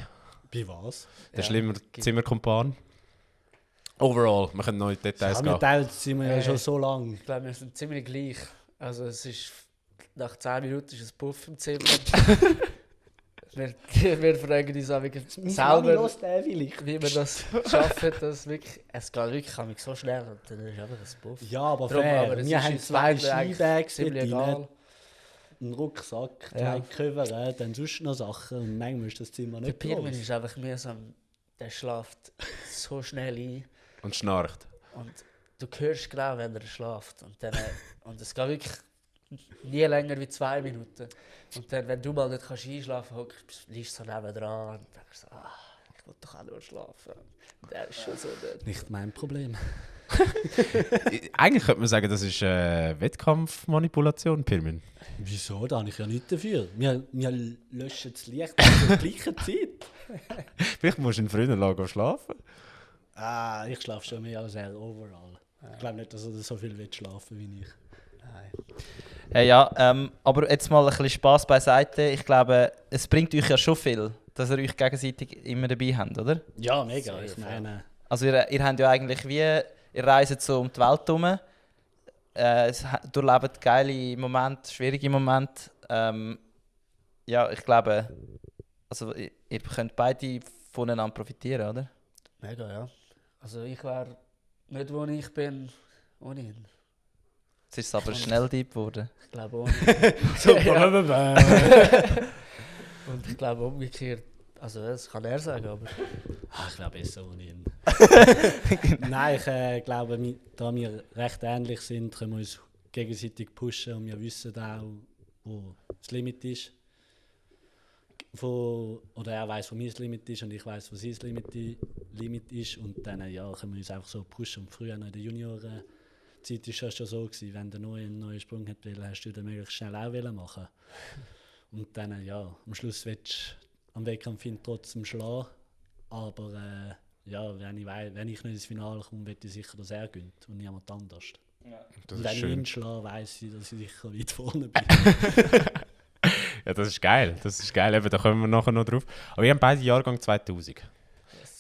Bei was? Der Ja, schlimmer gibt- Zimmerkumpan? Overall, wir können noch in Details Ja, gehen. wir teilen sind wir ja schon so lange. Ich glaube, wir sind ziemlich gleich. Also es ist nach 10 Minuten ist ein Puff im Zimmer. wir fragen uns auch wirklich selber, wie wir das schaffen, dass wirklich, es geht wirklich an mich so schnell und dann ist einfach ein Puff. Ja, aber Darum, fair. aber es Wir ist haben uns 2 beiden eigentlich Skibags dort ziemlich rein, egal. einen Rucksack, Ja. 2 Cover, dann sonst noch Sachen und manchmal ist das Zimmer Der nicht Pirmin groß. ist einfach mühsam, der schläft so schnell ein Und schnarcht. und du hörst genau, wenn er schläft. Und, dann, und es geht wirklich nie länger wie 2 Minuten. Und dann, wenn du mal nicht einschlafen kannst, liegst du so nebendran und denkst so, ich will doch auch nur schlafen. Und der ist schon so dort. Nicht mein Problem. Eigentlich könnte man sagen, das ist Wettkampfmanipulation, Pirmin. Wieso? Da habe ich ja nichts dafür. Wir löschen das Licht zur gleichen Zeit. Vielleicht musst du in frühen Lager schlafen. Ich schlafe schon mehr als er overall. Ich glaube nicht, dass er so viel will schlafen wie ich. Nein. Hey, ja, aber jetzt mal ein bisschen Spass beiseite. Ich glaube, es bringt euch ja schon viel, dass ihr euch gegenseitig immer dabei habt, oder? Ja, mega. Safe, Ich meine, Also ihr habt ja eigentlich ihr reist so um die Welt herum, durchlebt geile Momente, schwierige Momente. Ja, ich glaube, also ihr könnt beide voneinander profitieren, oder? Mega, ja. Also ich wäre nicht, wo ich bin, ohne ihn. Jetzt ist es aber schnell deep geworden. Ich glaube ohne Und ich glaube umgekehrt, also das kann er sagen, aber ich glaube besser ohne ihn. Nein, ich glaube, da wir recht ähnlich sind, können wir uns gegenseitig pushen und wir wissen auch, wo das Limit ist. Oder er weiß, wo mein Limit ist und ich weiß, wo sein Limit ist. Und dann können wir uns einfach so pushen. Und früher in der Juniorenzeit war es schon so, wenn der einen neuen Sprung hat, hast du den möglichst schnell auch machen. Und dann, am Schluss willst du am Wettkampf trotzdem schlagen. Aber wenn ich nicht ins Finale komme, will ich sicher, dass er gewinnt und niemand anders. Das Und ist wenn ich schön. ihn schlage, weiss ich, dass ich sicher weit vorne bin. Ja, das ist geil. Das ist geil. Eben, da kommen wir nachher noch drauf. Aber wir haben beide Jahrgang 2000.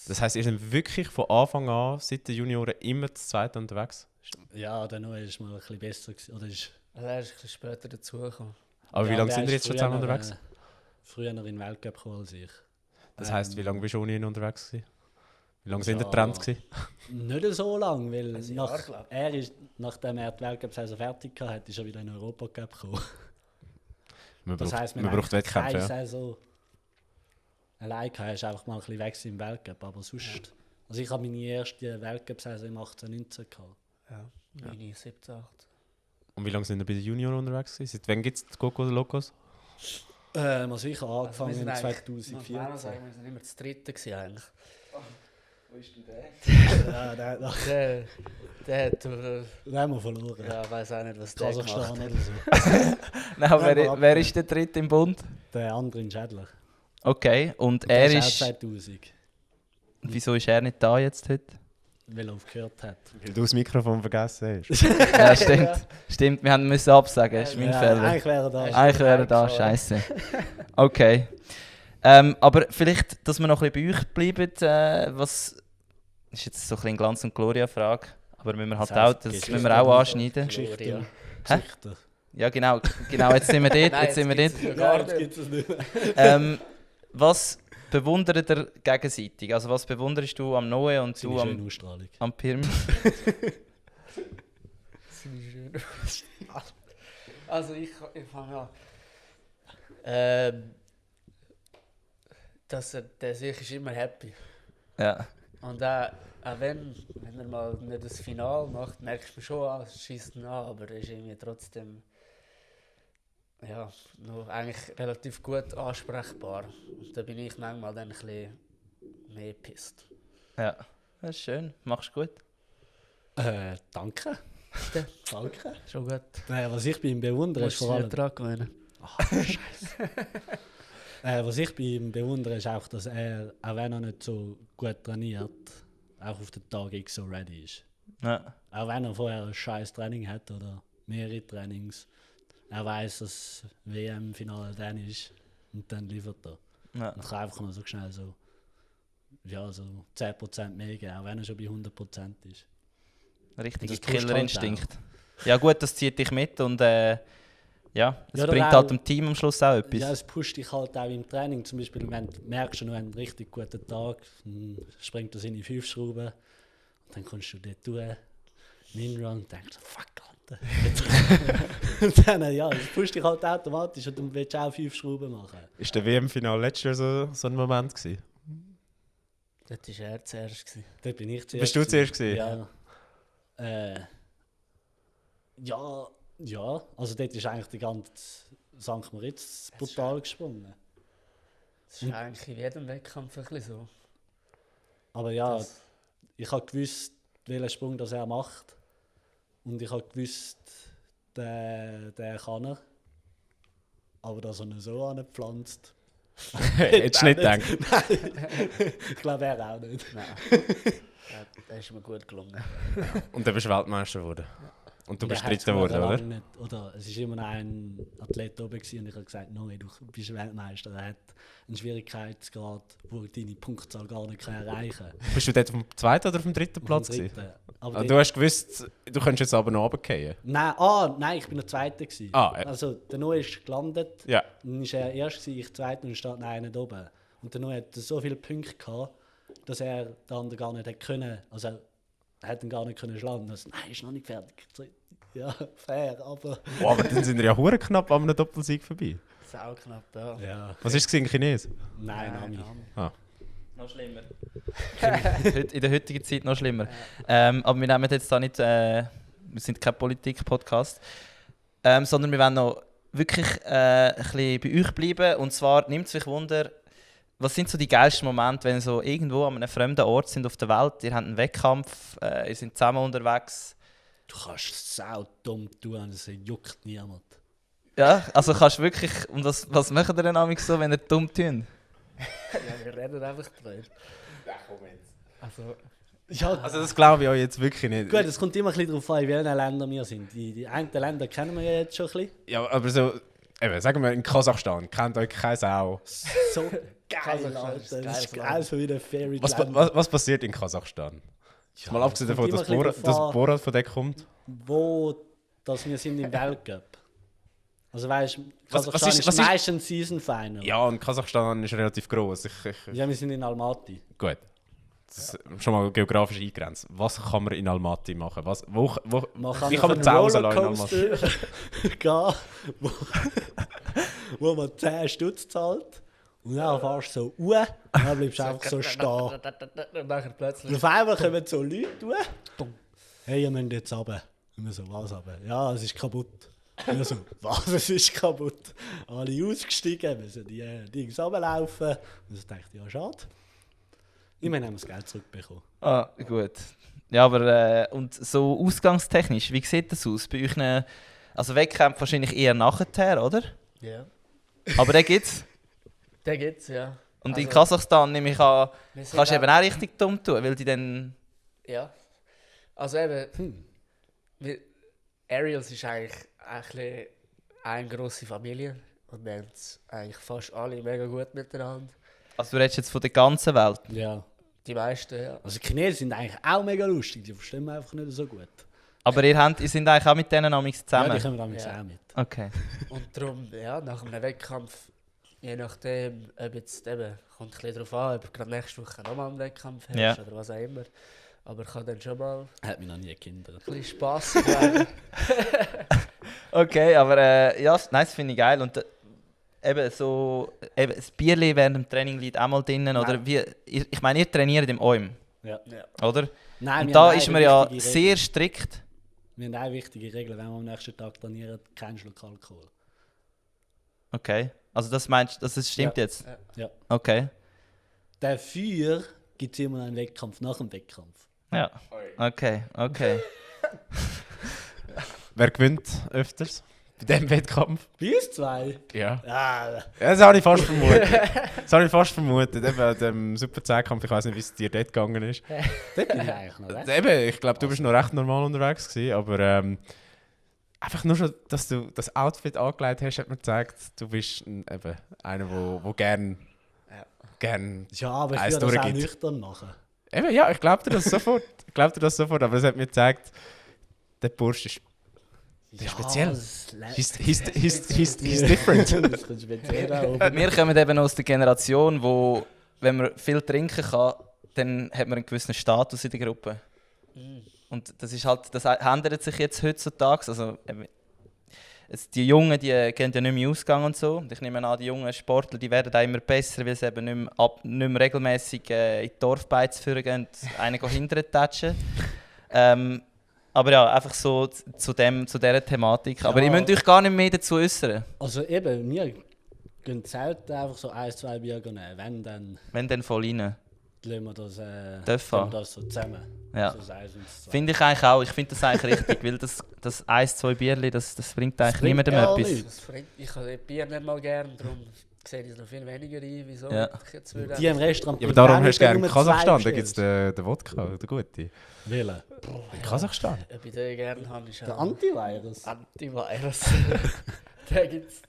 Das heisst, ihr seid wirklich von Anfang an, seit den Junioren, immer zu zweit unterwegs. Ja, der Neue ist mal ein bisschen besser gewesen. Oder ist, also er ist ein bisschen später dazugekommen. Aber wie ja, lange der sind ihr ist jetzt schon zusammen früher, unterwegs? Früher noch in den Weltcup gekommen als ich. Das heisst, wie lange bist du ohne ihn unterwegs gewesen? Wie lange sind ihr ja, getrennt gewesen? Nicht so lang, weil Ein Jahr, glaub ich. nachdem er die Weltcup-Saison fertig hatte, ist er wieder in den Europacup gekommen. Man Das braucht, heisst, man braucht Wettkämpfe, keine ja. Saison allein gehabt, ist einfach mal ein bisschen weg im Weltcup, aber sonst... Also ich habe meine erste Weltcup-Saison im 18-19 gehabt. Ja. Meine 17, 18. Und wie lange sind ihr bei den Junioren unterwegs gewesen? Seit wann gibt es die Coco Locos? Also ich habe angefangen wir sind in eigentlich- 2014. muss man auch sagen, wir sind immer das Dritte gewesen eigentlich. Wo ist denn der? Ja, der Der hat, haben wir verloren. ja, weiß auch nicht, was der gemacht Kasachstan hat. oder so. Nein, Ja, wer ist der dritte im Bund? Der andere in Schädler. Okay, und Und er der ist... auch 2000, Wieso ist er nicht da jetzt heute? weil er aufgehört hat. Weil du das Mikrofon vergessen hast. Ja, stimmt. Stimmt, wir müssen absagen, das ist mein Ja, Fehler. eigentlich wäre er da. Ja, Eigentlich wäre er da, Eigentlich schon. scheiße. Okay. Aber vielleicht, dass wir noch ein bisschen bei euch bleiben, was ist jetzt so ein bisschen Glanz- und Gloria-Frage, aber müssen wir halt Das heisst, auch, das Geschichte müssen wir auch oder anschneiden. Geschichte. Gloria. Geschichte. Ja, genau, jetzt sind wir dort, Nein, jetzt sind wir dort. gibt's es ja Ja, gar jetzt nicht. gibt es nicht mehr. Was bewundert ihr gegenseitig? Also was bewunderst du am Noe und du Seine schöne am, Ausstrahlung. am Pirm? Also ich fange an. Der sich ist immer happy. Ja, Und auch wenn er mal nicht das Finale macht, merkst du schon, es schießt ihn an, aber er ist irgendwie trotzdem ja, noch eigentlich relativ gut ansprechbar. Und da bin ich manchmal dann ein bisschen mehr pisst. ja. Das ist schön, machst du gut. Danke. Danke. Schon gut. Was ich bei ihm bewundere, ist Musst vor du allem... dran gewöhnen. Was ich bei ihm bewundere, ist auch, dass er, auch wenn er nicht so gut trainiert, auch auf den Tag X so ready ist. Ja, Auch wenn er vorher ein scheiß Training hat oder mehrere Trainings. Er weiß, dass WM-Finale dann ist und dann liefert er. ja. Und kann einfach nur so schnell so 10% mehr geben, auch wenn er schon bei 100% ist. Richtiger Das pusht Killerinstinkt. Ja gut, das zieht dich mit und es Ja, bringt auch- halt dem Team am Schluss auch etwas. Ja, es pusht dich halt auch im Training. Zum Beispiel, wenn du merkst, du hast einen richtig guten Tag, dann springt er seine 5 Schrauben und dann kannst du dort tun, einen Inrun und denkst, fuck, Alter. Und dann, ja, es pusht dich halt automatisch und dann willst du auch 5 Schrauben machen. Ist der WM-Final letztes Jahr so ein Moment gewesen? Das war er zuerst. Gewesen. Dort bin ich zuerst. Bist du zuerst gewesen? Ja. Ja, also dort ist eigentlich die ganze St. Moritz brutal gesprungen. Das ist eigentlich in jedem Wettkampf ein bisschen so. Aber ja, Das- ich habe gewusst, welchen Sprung das er macht. Und ich habe gewusst, der kann er. Aber dass er ihn so angepflanzt. Hättest du nicht gedacht. Ich glaube, er auch nicht. Nein. Das ist mir gut gelungen. Und dann bist du Weltmeister geworden. Und du Und bist er hat's Dritter geworden, vorher oder? lange nicht, oder? Es war immer noch ein Athlet oben gewesen und ich habe gesagt, no, du bist Weltmeister. Er hat einen Schwierigkeitsgrad, wo deine Punktzahl gar nicht erreichen kann. Bist du dort vom zweiten oder vom dritten Platz gewesen? Aber Ah, du hast gewusst, du könntest jetzt aber noch runterfallen. Nein, ich bin der Zweite gewesen. Ah, ja. Also der Noah ist gelandet, Ja. dann ist er erst gewesen, ich Zweiter und stand einer oben. Und der Noah hat so viele Punkte gehabt, dass er den anderen gar nicht hätte können. Also er hätte ihn gar nicht können schlagen. Also, nein, ist noch nicht fertig. Ja, fair, aber. Oh, aber dann sind wir ja hure knapp an einem Doppelsieg vorbei. Sau knapp, ja. Ja. Was war es in Chines? Nein, Nami. Noch schlimmer. In der heutigen Zeit noch schlimmer. Aber wir nehmen jetzt da nicht, wir sind kein Politik-Podcast, sondern wir wollen noch wirklich ein bisschen bei euch bleiben. Und zwar nimmt es euch Wunder, was sind so die geilsten Momente, wenn ihr so irgendwo an einem fremden Ort sind auf der Welt, ihr habt einen Wettkampf, ihr seid zusammen unterwegs. Du kannst sau dumm tun, das juckt niemand. Ja, also kannst du wirklich, und was macht ihr denn amigs so, wenn ihr dumm tun? Ja, wir reden einfach drüber. Also, Ja, Also das glaube ich euch jetzt wirklich nicht. gut, es kommt immer ein bisschen darauf an, in welchen Ländern wir sind. Die einen Länder kennen wir ja jetzt schon ein bisschen. Ja, aber so, eben, sagen wir in Kasachstan, kennt euch keine Sau. So geil, Kasachstan ist Alter. Das ist geil, geil, so wie der Fairy Was passiert in Kasachstan? Ja, Mal abgesehen davon, kommt dass immer ein bisschen dass drauf an, Borat von dort kommt. wo dass wir sind im Weltcup. Also weißt du, Was Kasachstan ist- ist, was ist- meistens Season Final. Ja, und Kasachstan ist relativ groß. Ja, wir sind in Almaty. Gut. Das ist schon mal geografisch eingrenzt. Was kann man in Almaty machen? Man kann Wie auf kann man einen die Sau rauslassen in Almaty? Rollercoaster gehen, wo man 10 Stutz zahlt. Und dann fährst du so und dann bleibst du einfach so stehen. Und nachher plötzlich. Und auf einmal kommen so Leute durch. Hey, ihr müsst jetzt runter. Und wir so, was runter? Ja, es ist kaputt. Und wir so, was, es ist kaputt? Alle ausgestiegen, müssen die Dings runterlaufen. Und ich dachte, ja, schade. Immerhin haben wir das Geld zurückbekommen. Ah, gut. Ja, aber und so ausgangstechnisch, wie sieht das aus? Bei euch also Wettkämpfe wahrscheinlich eher nachher, oder? Ja. Aber den gibt's. Den gibt's, ja. Und in Also, Kasachstan nehme ich an, wir sind kannst du auch- eben auch richtig dumm tun, weil die dann... Ja. Also eben, Ariels ist eigentlich ein bisschen eine grosse Familie. Und wir haben es eigentlich fast alle mega gut miteinander. Also du redest jetzt von der ganzen Welt? Ja. Die meisten, ja. Also die Chinesen sind eigentlich auch mega lustig, die verstehen mich einfach nicht so gut. Aber ihr seid eigentlich auch mit denen amigs Ja, zusammen? die kommen damit Ja. auch mit. Okay. Und darum, ja, nach einem Wettkampf, je nachdem, ob jetzt eben, kommt ein bisschen darauf an, ob du gerade nächste Woche nochmal einen Wettkampf hast Ja. oder was auch immer. Aber ich kann dann schon mal Hat mich noch nie Kinder. ein bisschen Spass haben. Okay, aber ja, nein, das finde ich geil. Und eben so, das Bierli während dem Training liegt auch mal drinnen. Oder wie, ich meine, ihr trainiert im OIM, Ja. Ja. oder? Nein, Und wir da haben ist eine man ja wichtige sehr Regel. strikt. Wir haben eine wichtige Regel, wenn wir am nächsten Tag trainieren, kein Schluck Alkohol. Okay, also das meinst du, das stimmt Ja. jetzt? Ja. Okay, Dafür gibt es immer einen Wettkampf nach dem Wettkampf. ja. Okay. Wer gewinnt öfters bei diesem Wettkampf? Bei uns zwei? Ja. Ah, Ja, das habe ich fast vermutet. Das habe ich fast vermutet. Eben an dem Super 10-Kampf, ich weiß nicht, wie es dir dort gegangen ist. dort bin ich eigentlich noch recht. Eben, ich glaube, du bist noch recht normal unterwegs gewesen, aber einfach nur schon, dass du das Outfit angelegt hast, hat mir gezeigt, du bist eben einer, wo gern Ja, aber ich Eins würde das auch durchgeht. nüchtern machen. Eben, ja, ich glaube dir das sofort. Aber es hat mir gezeigt, der Bursch ist speziell. He's different. Das ist speziell da oben. Wir kommen eben aus der Generation, wo, wenn man viel trinken kann, dann hat man einen gewissen Status in der Gruppe. Und das ist halt, das ändert sich jetzt heutzutage. Also, die Jungen, die gehen ja nicht mehr ausgegangen und so. Und ich nehme an, die jungen Sportler, die werden auch immer besser, weil sie eben nicht mehr regelmäßig in die Dorfbeiz führen gehen und einen hinterher touchen. Aber ja, einfach so zu dieser Thematik. Aber Ja. ihr müsst euch gar nicht mehr dazu äußern, Also eben, wir gehen selten einfach so 1-2 Bier nehmen. Wenn, dann wenn dann voll rein. lassen wir das, Dürfen. lassen wir das so zusammen. Ja. So das 1 und das 2. Finde ich eigentlich auch. Ich finde das eigentlich richtig, weil das 1-2 Bierli, das bringt eigentlich bringt niemandem gar etwas. nichts. Ich habe Bier nicht mal gern, darum sehe ich es noch viel weniger ein, wieso Ja. ich jetzt würde. Die im Restaurant. Ja, aber darum Bulgarien hast du gerne nur Kasachstan, da zwei gibt es bestellt. den Wodka, der gute. Welchen? In Kasachstan? Ob ich den gerne habe, ist Der auch Antivirus. Antivirus. Den gibt es.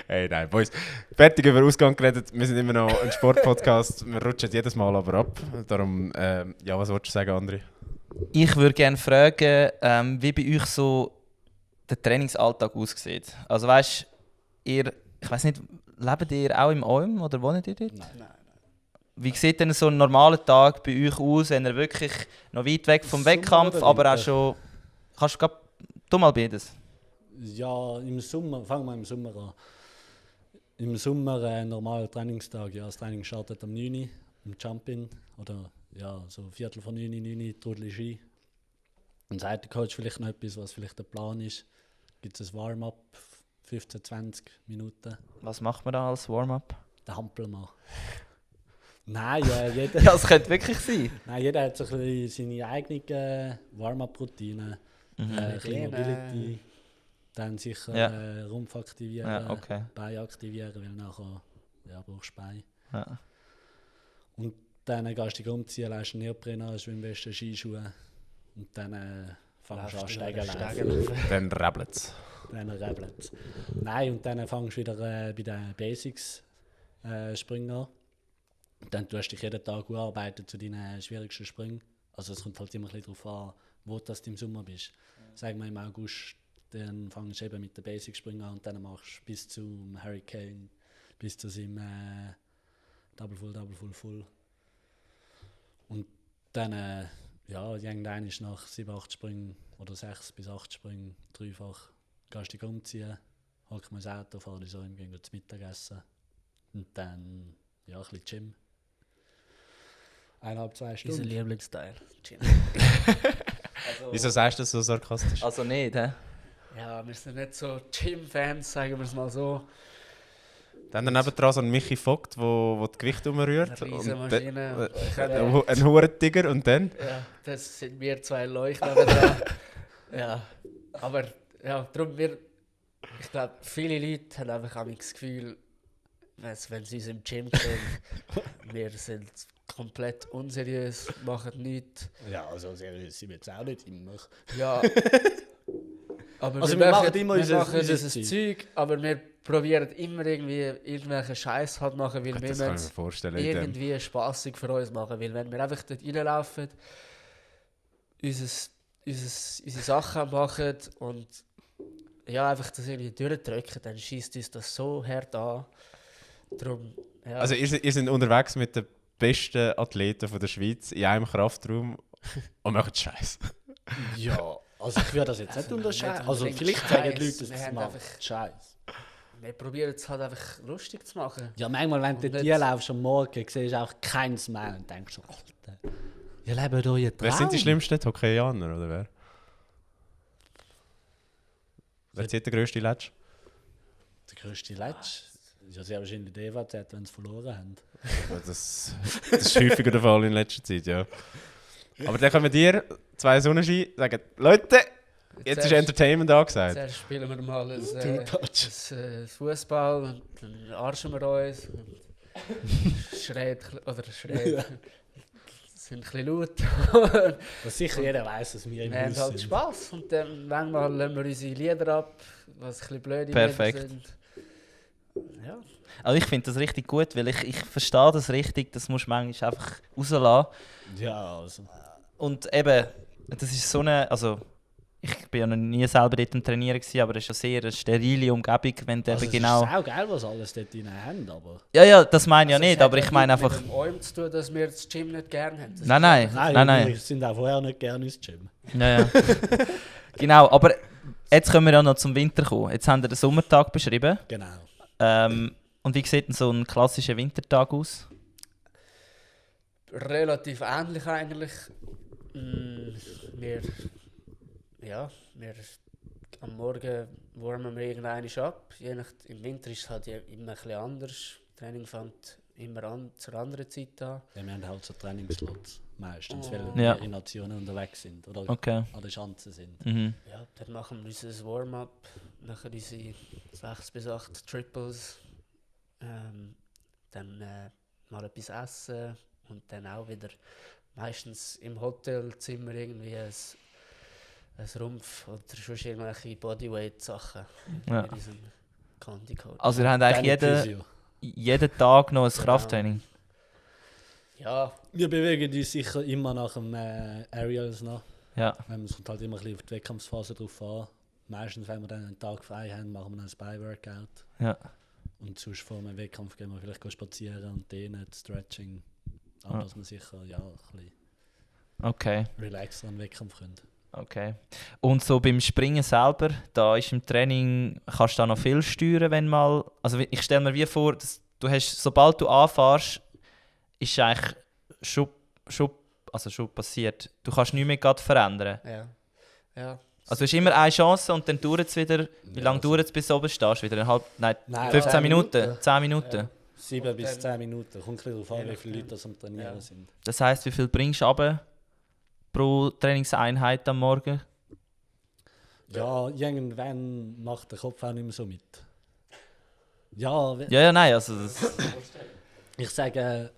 Hey, nein, Boys. Fertig über Ausgang geredet. Wir sind immer noch ein Sportpodcast. Wir rutschen jedes Mal aber ab. Darum, ja, was wolltest du sagen, André? Ich würde gerne fragen, wie bei euch so der Trainingsalltag aussieht. Also weißt ihr, ich weiß nicht, lebt ihr auch im Olm oder wohnt ihr dort? Nein. Wie sieht denn so ein normaler Tag bei euch aus, wenn ihr wirklich noch weit weg vom Sommer Wettkampf, oder aber auch Winter? schon... Kannst du gerade... Tu mal beides. Ja, im Sommer, fangen wir im Sommer an. Im Sommer ein normaler Trainingstag. Ja, das Training startet am 9 Uhr im Jump-In. Oder ja, so Viertel von 9 Uhr, Trudel Ski. Dann sagt der Coach vielleicht noch etwas, was vielleicht der Plan ist. Gibt es ein Warm-up, 15, 20 Minuten. Was macht man da als Warm-up? Der Hampelmann. Nein, jeder, Ja, es könnte wirklich sein. nein, jeder hat so ein bisschen seine eigene Warm-up-Routine. Ein bisschen Lehnen. Mobility. Dann sicher Ja. Rumpf aktivieren, Ja, okay. Bein aktivieren, weil nachher brauchst du Bein. Ja. Und dann gehst du dich umziehen, lässt einen Neopren an, Schwimmweste, Skischuhe. Und dann fängst du an Steigen laufen. Dann rebelt es. Dann rebelt. Nein, und dann fängst du wieder bei den Basics Sprüngen an. Und dann tust du dich jeden Tag arbeiten zu deinen schwierigsten Sprüngen. Also es kommt halt immer ein bisschen darauf an, wo du im Sommer bist. Sagen wir im August, dann fängst du eben mit den Basic-Sprüngen an und dann machst du bis zum Hurricane, bis zu seinem Double Full, Full. Und dann, ja, irgendwann ist nach 7-8 Sprüngen oder 6 bis 8 Sprüngen dreifach, gehst du dich umziehen, hockst mal ins Auto, fahr dich so im gehen zu Mittagessen und dann, ja, ein bisschen Gym. 1,5, 2 Unser Stunden. Lieblingsteil. Wieso sagst du das so sarkastisch? Also nicht, hä? Ja, wir sind nicht so Gym-Fans, sagen wir es mal so. Dann daneben dran so ein Michi Vogt, wo die Gewichte umrührt. Eine Und Riesenmaschine. ein Hurentiger und dann? Ja, das sind wir zwei Leuchten dran. Ja, aber ja, darum ich glaube, viele Leute haben einfach auch das Gefühl, wenn sie uns im Gym sehen, wir sind komplett unseriös, machen nichts. Ja, also seriös sind wir jetzt auch nicht immer. Ja, Aber Also wir machen immer unser dieses Zeug, aber wir probieren immer irgendwie irgendwelchen Scheiß halt machen, weil Gott, wir das kann ich wollen mir vorstellen. irgendwie spaßig für uns machen. Weil wenn wir einfach dort reinlaufen, unsere Sachen machen und ja, einfach das irgendwie durchdrücken, dann schießt uns das so hart an. Darum, ja. Also ihr seid unterwegs mit den besten Athleten von der Schweiz in einem Kraftraum und macht Scheiß. Ja, also ich würde das jetzt nicht Also unterscheiden. nicht Also unbedingt vielleicht sagen die Scheiß, Leute, dass wir es haben macht einfach- Scheiß. Wir probieren es halt einfach lustig zu machen. Ja, manchmal, wenn Und du nicht- hier laufst am Morgen, siehst du auch keins mehr und denkst so, Alter, ihr lebt euren Traum. Wer sind die schlimmsten Hockeyaner, oder wer? Wer zieht der grösste Letsch? Der grösste Letsch? Ja, sehr wahrscheinlich die EVZ, wenn sie verloren haben. Das ist häufiger der Fall in letzter Zeit, ja. Aber dann können dir zwei Sonnenschein sagen, Leute, jetzt ist Zuerst- Entertainment angesagt. Zuerst spielen wir mal ein Two-Touch. Fußball und dann arschen wir uns und schreien, sind ein bisschen laut. Was sicher jeder weiß, dass wir im Wir haben Haus halt sind. Spass und dann manchmal lassen wir unsere Lieder ab, was ein bisschen blöde Perfekt. Lieder sind. Ja. Also ich finde das richtig gut, weil ich verstehe das richtig, das musst du manchmal einfach rauslassen. Ja, also. Und eben, das ist so eine, also ich bin ja noch nie selber dort am Trainieren gewesen, aber es ist ja sehr eine sterile Umgebung, wenn du Also eben es genau... ist auch geil, was alles dort drin haben, aber... Ja, das meine ich ja Also es nicht, hat aber ich nicht meine mit einfach... dem Eum zu tun, dass wir das Gym nicht gerne haben. Das Nein, ist nein. einfach- Wir sind auch vorher nicht gerne ins Gym. Ja. Genau, aber jetzt können wir ja noch zum Winter kommen. Jetzt haben wir den Sommertag beschrieben. Genau. Und wie sieht denn so ein klassischer Wintertag aus? Relativ ähnlich eigentlich. Wir am Morgen warmen wir irgendeinen ab. Im Winter ist es halt immer ein bisschen anders. Das Training fängt immer zur anderen Zeit an. Ja, wir haben halt so Trainingslots meistens, Oh. weil Ja. mehrere Nationen unterwegs sind oder Okay. an der Schanze sind. Mhm. Ja, dann machen wir unser Warm-up, nachher unsere 6 bis 8 Triples, dann mal etwas essen und dann auch wieder meistens im Hotelzimmer irgendwie ein Rumpf oder sonst irgendwelche Bodyweight-Sachen Ja. mit unserem Condi-Coach. Also ihr habt eigentlich Dann jeden, Physio. jeden Tag noch ein Genau. Krafttraining? Ja, Wir bewegen uns sicher immer nach dem Aerials noch. Ja. Es kommt halt immer ein bisschen auf die Wettkampfphase drauf an. Meistens, wenn wir dann einen Tag frei haben, machen wir ein Spy-Workout. Ja. Und sonst vor einem Wettkampf gehen wir vielleicht spazieren und dehnen, Stretching. Ah. Aber dass wir sicher ja, ein bisschen Okay. relaxer an den Wettkampf können. Okay. Und so beim Springen selber, da ist im Training, kannst du da noch viel steuern, wenn mal... Also ich stelle mir wie vor, dass du hast, sobald du anfährst, ist eigentlich schon passiert. Du kannst nichts mehr gerade verändern. ja. Also du hast immer eine Chance und dann dauert es wieder... Wie lange dauert es, bis du oben stehst? Wieder Nein, Nein, 15 10 Minuten? 10 Minuten? Ja. 7 bis dann- 10 Minuten. Kommt ein bisschen darauf an, Je wie viele nachdem. Leute das am Trainieren Ja. sind. Das heisst, wie viel bringst du runter pro Trainingseinheit am Morgen? Ja, irgendwann macht der Kopf auch nicht mehr so mit. Ja, Ja, nein, also... Das, ich sage,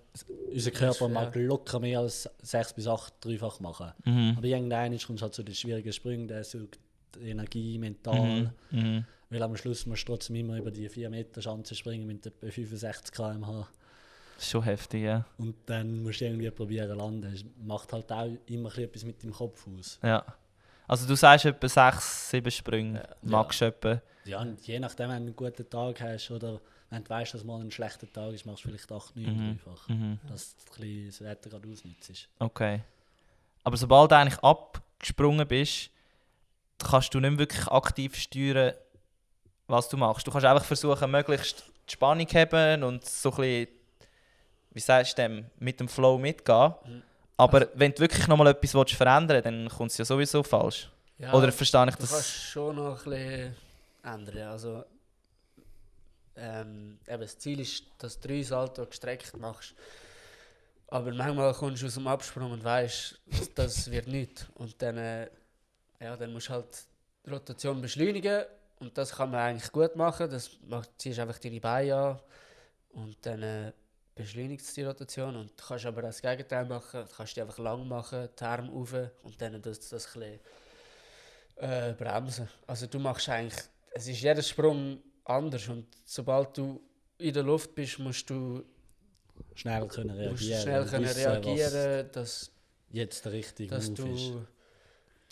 unser Körper mag locker mehr als 6 bis 8 dreifach machen. mhm. Aber irgendwann kommt halt zu den schwierigen Sprüngen, der sucht Energie, mental. Mhm. Weil am Schluss musst du trotzdem immer über die 4 Meter Schanze springen mit etwa 65 km/h. Das ist schon heftig, ja. Und dann musst du irgendwie probieren zu landen. Das macht halt auch immer ein bisschen etwas mit dem Kopf aus. Ja. Also du sagst etwa 6, 7 Sprünge, Ja. magst du etwa. Ja, und je nachdem, wenn du einen guten Tag hast oder wenn du weißt, dass mal ein schlechter Tag ist, machst du vielleicht 8, 9 Mhm. dreifach. Mhm. Dass du ein bisschen das Wetter gerade ausnutzt. Okay. Aber sobald du eigentlich abgesprungen bist, kannst du nicht mehr wirklich aktiv steuern, was du machst. Du kannst einfach versuchen, möglichst die Spannung zu haben und so ein bisschen, wie sagst du dem, mit dem Flow mitgehen. Mhm. Aber wenn du wirklich nochmal etwas willst verändern willst, dann kommt es ja sowieso falsch. Ja, Oder verstehe ich du kannst das? schon noch ein bisschen ändern. Also, eben das Ziel ist, dass du 3 Salto gestreckt machst. Aber manchmal kommst du aus dem Absprung und weißt, das wird nichts. Und dann, dann musst du halt die Rotation beschleunigen. Und das kann man eigentlich gut machen. Ziehst einfach deine Beine an und dann beschleunigt es die Rotation. Und du kannst aber auch das Gegenteil machen. Du kannst die einfach lang machen, die Arme rauf und dann tust du das ein bisschen Bremsen. Also du machst eigentlich, es ist jeder Sprung anders und sobald du in der Luft bist, musst du Schnell können reagieren. schnell können wissen, reagieren, was jetzt der richtige dass Move ist. du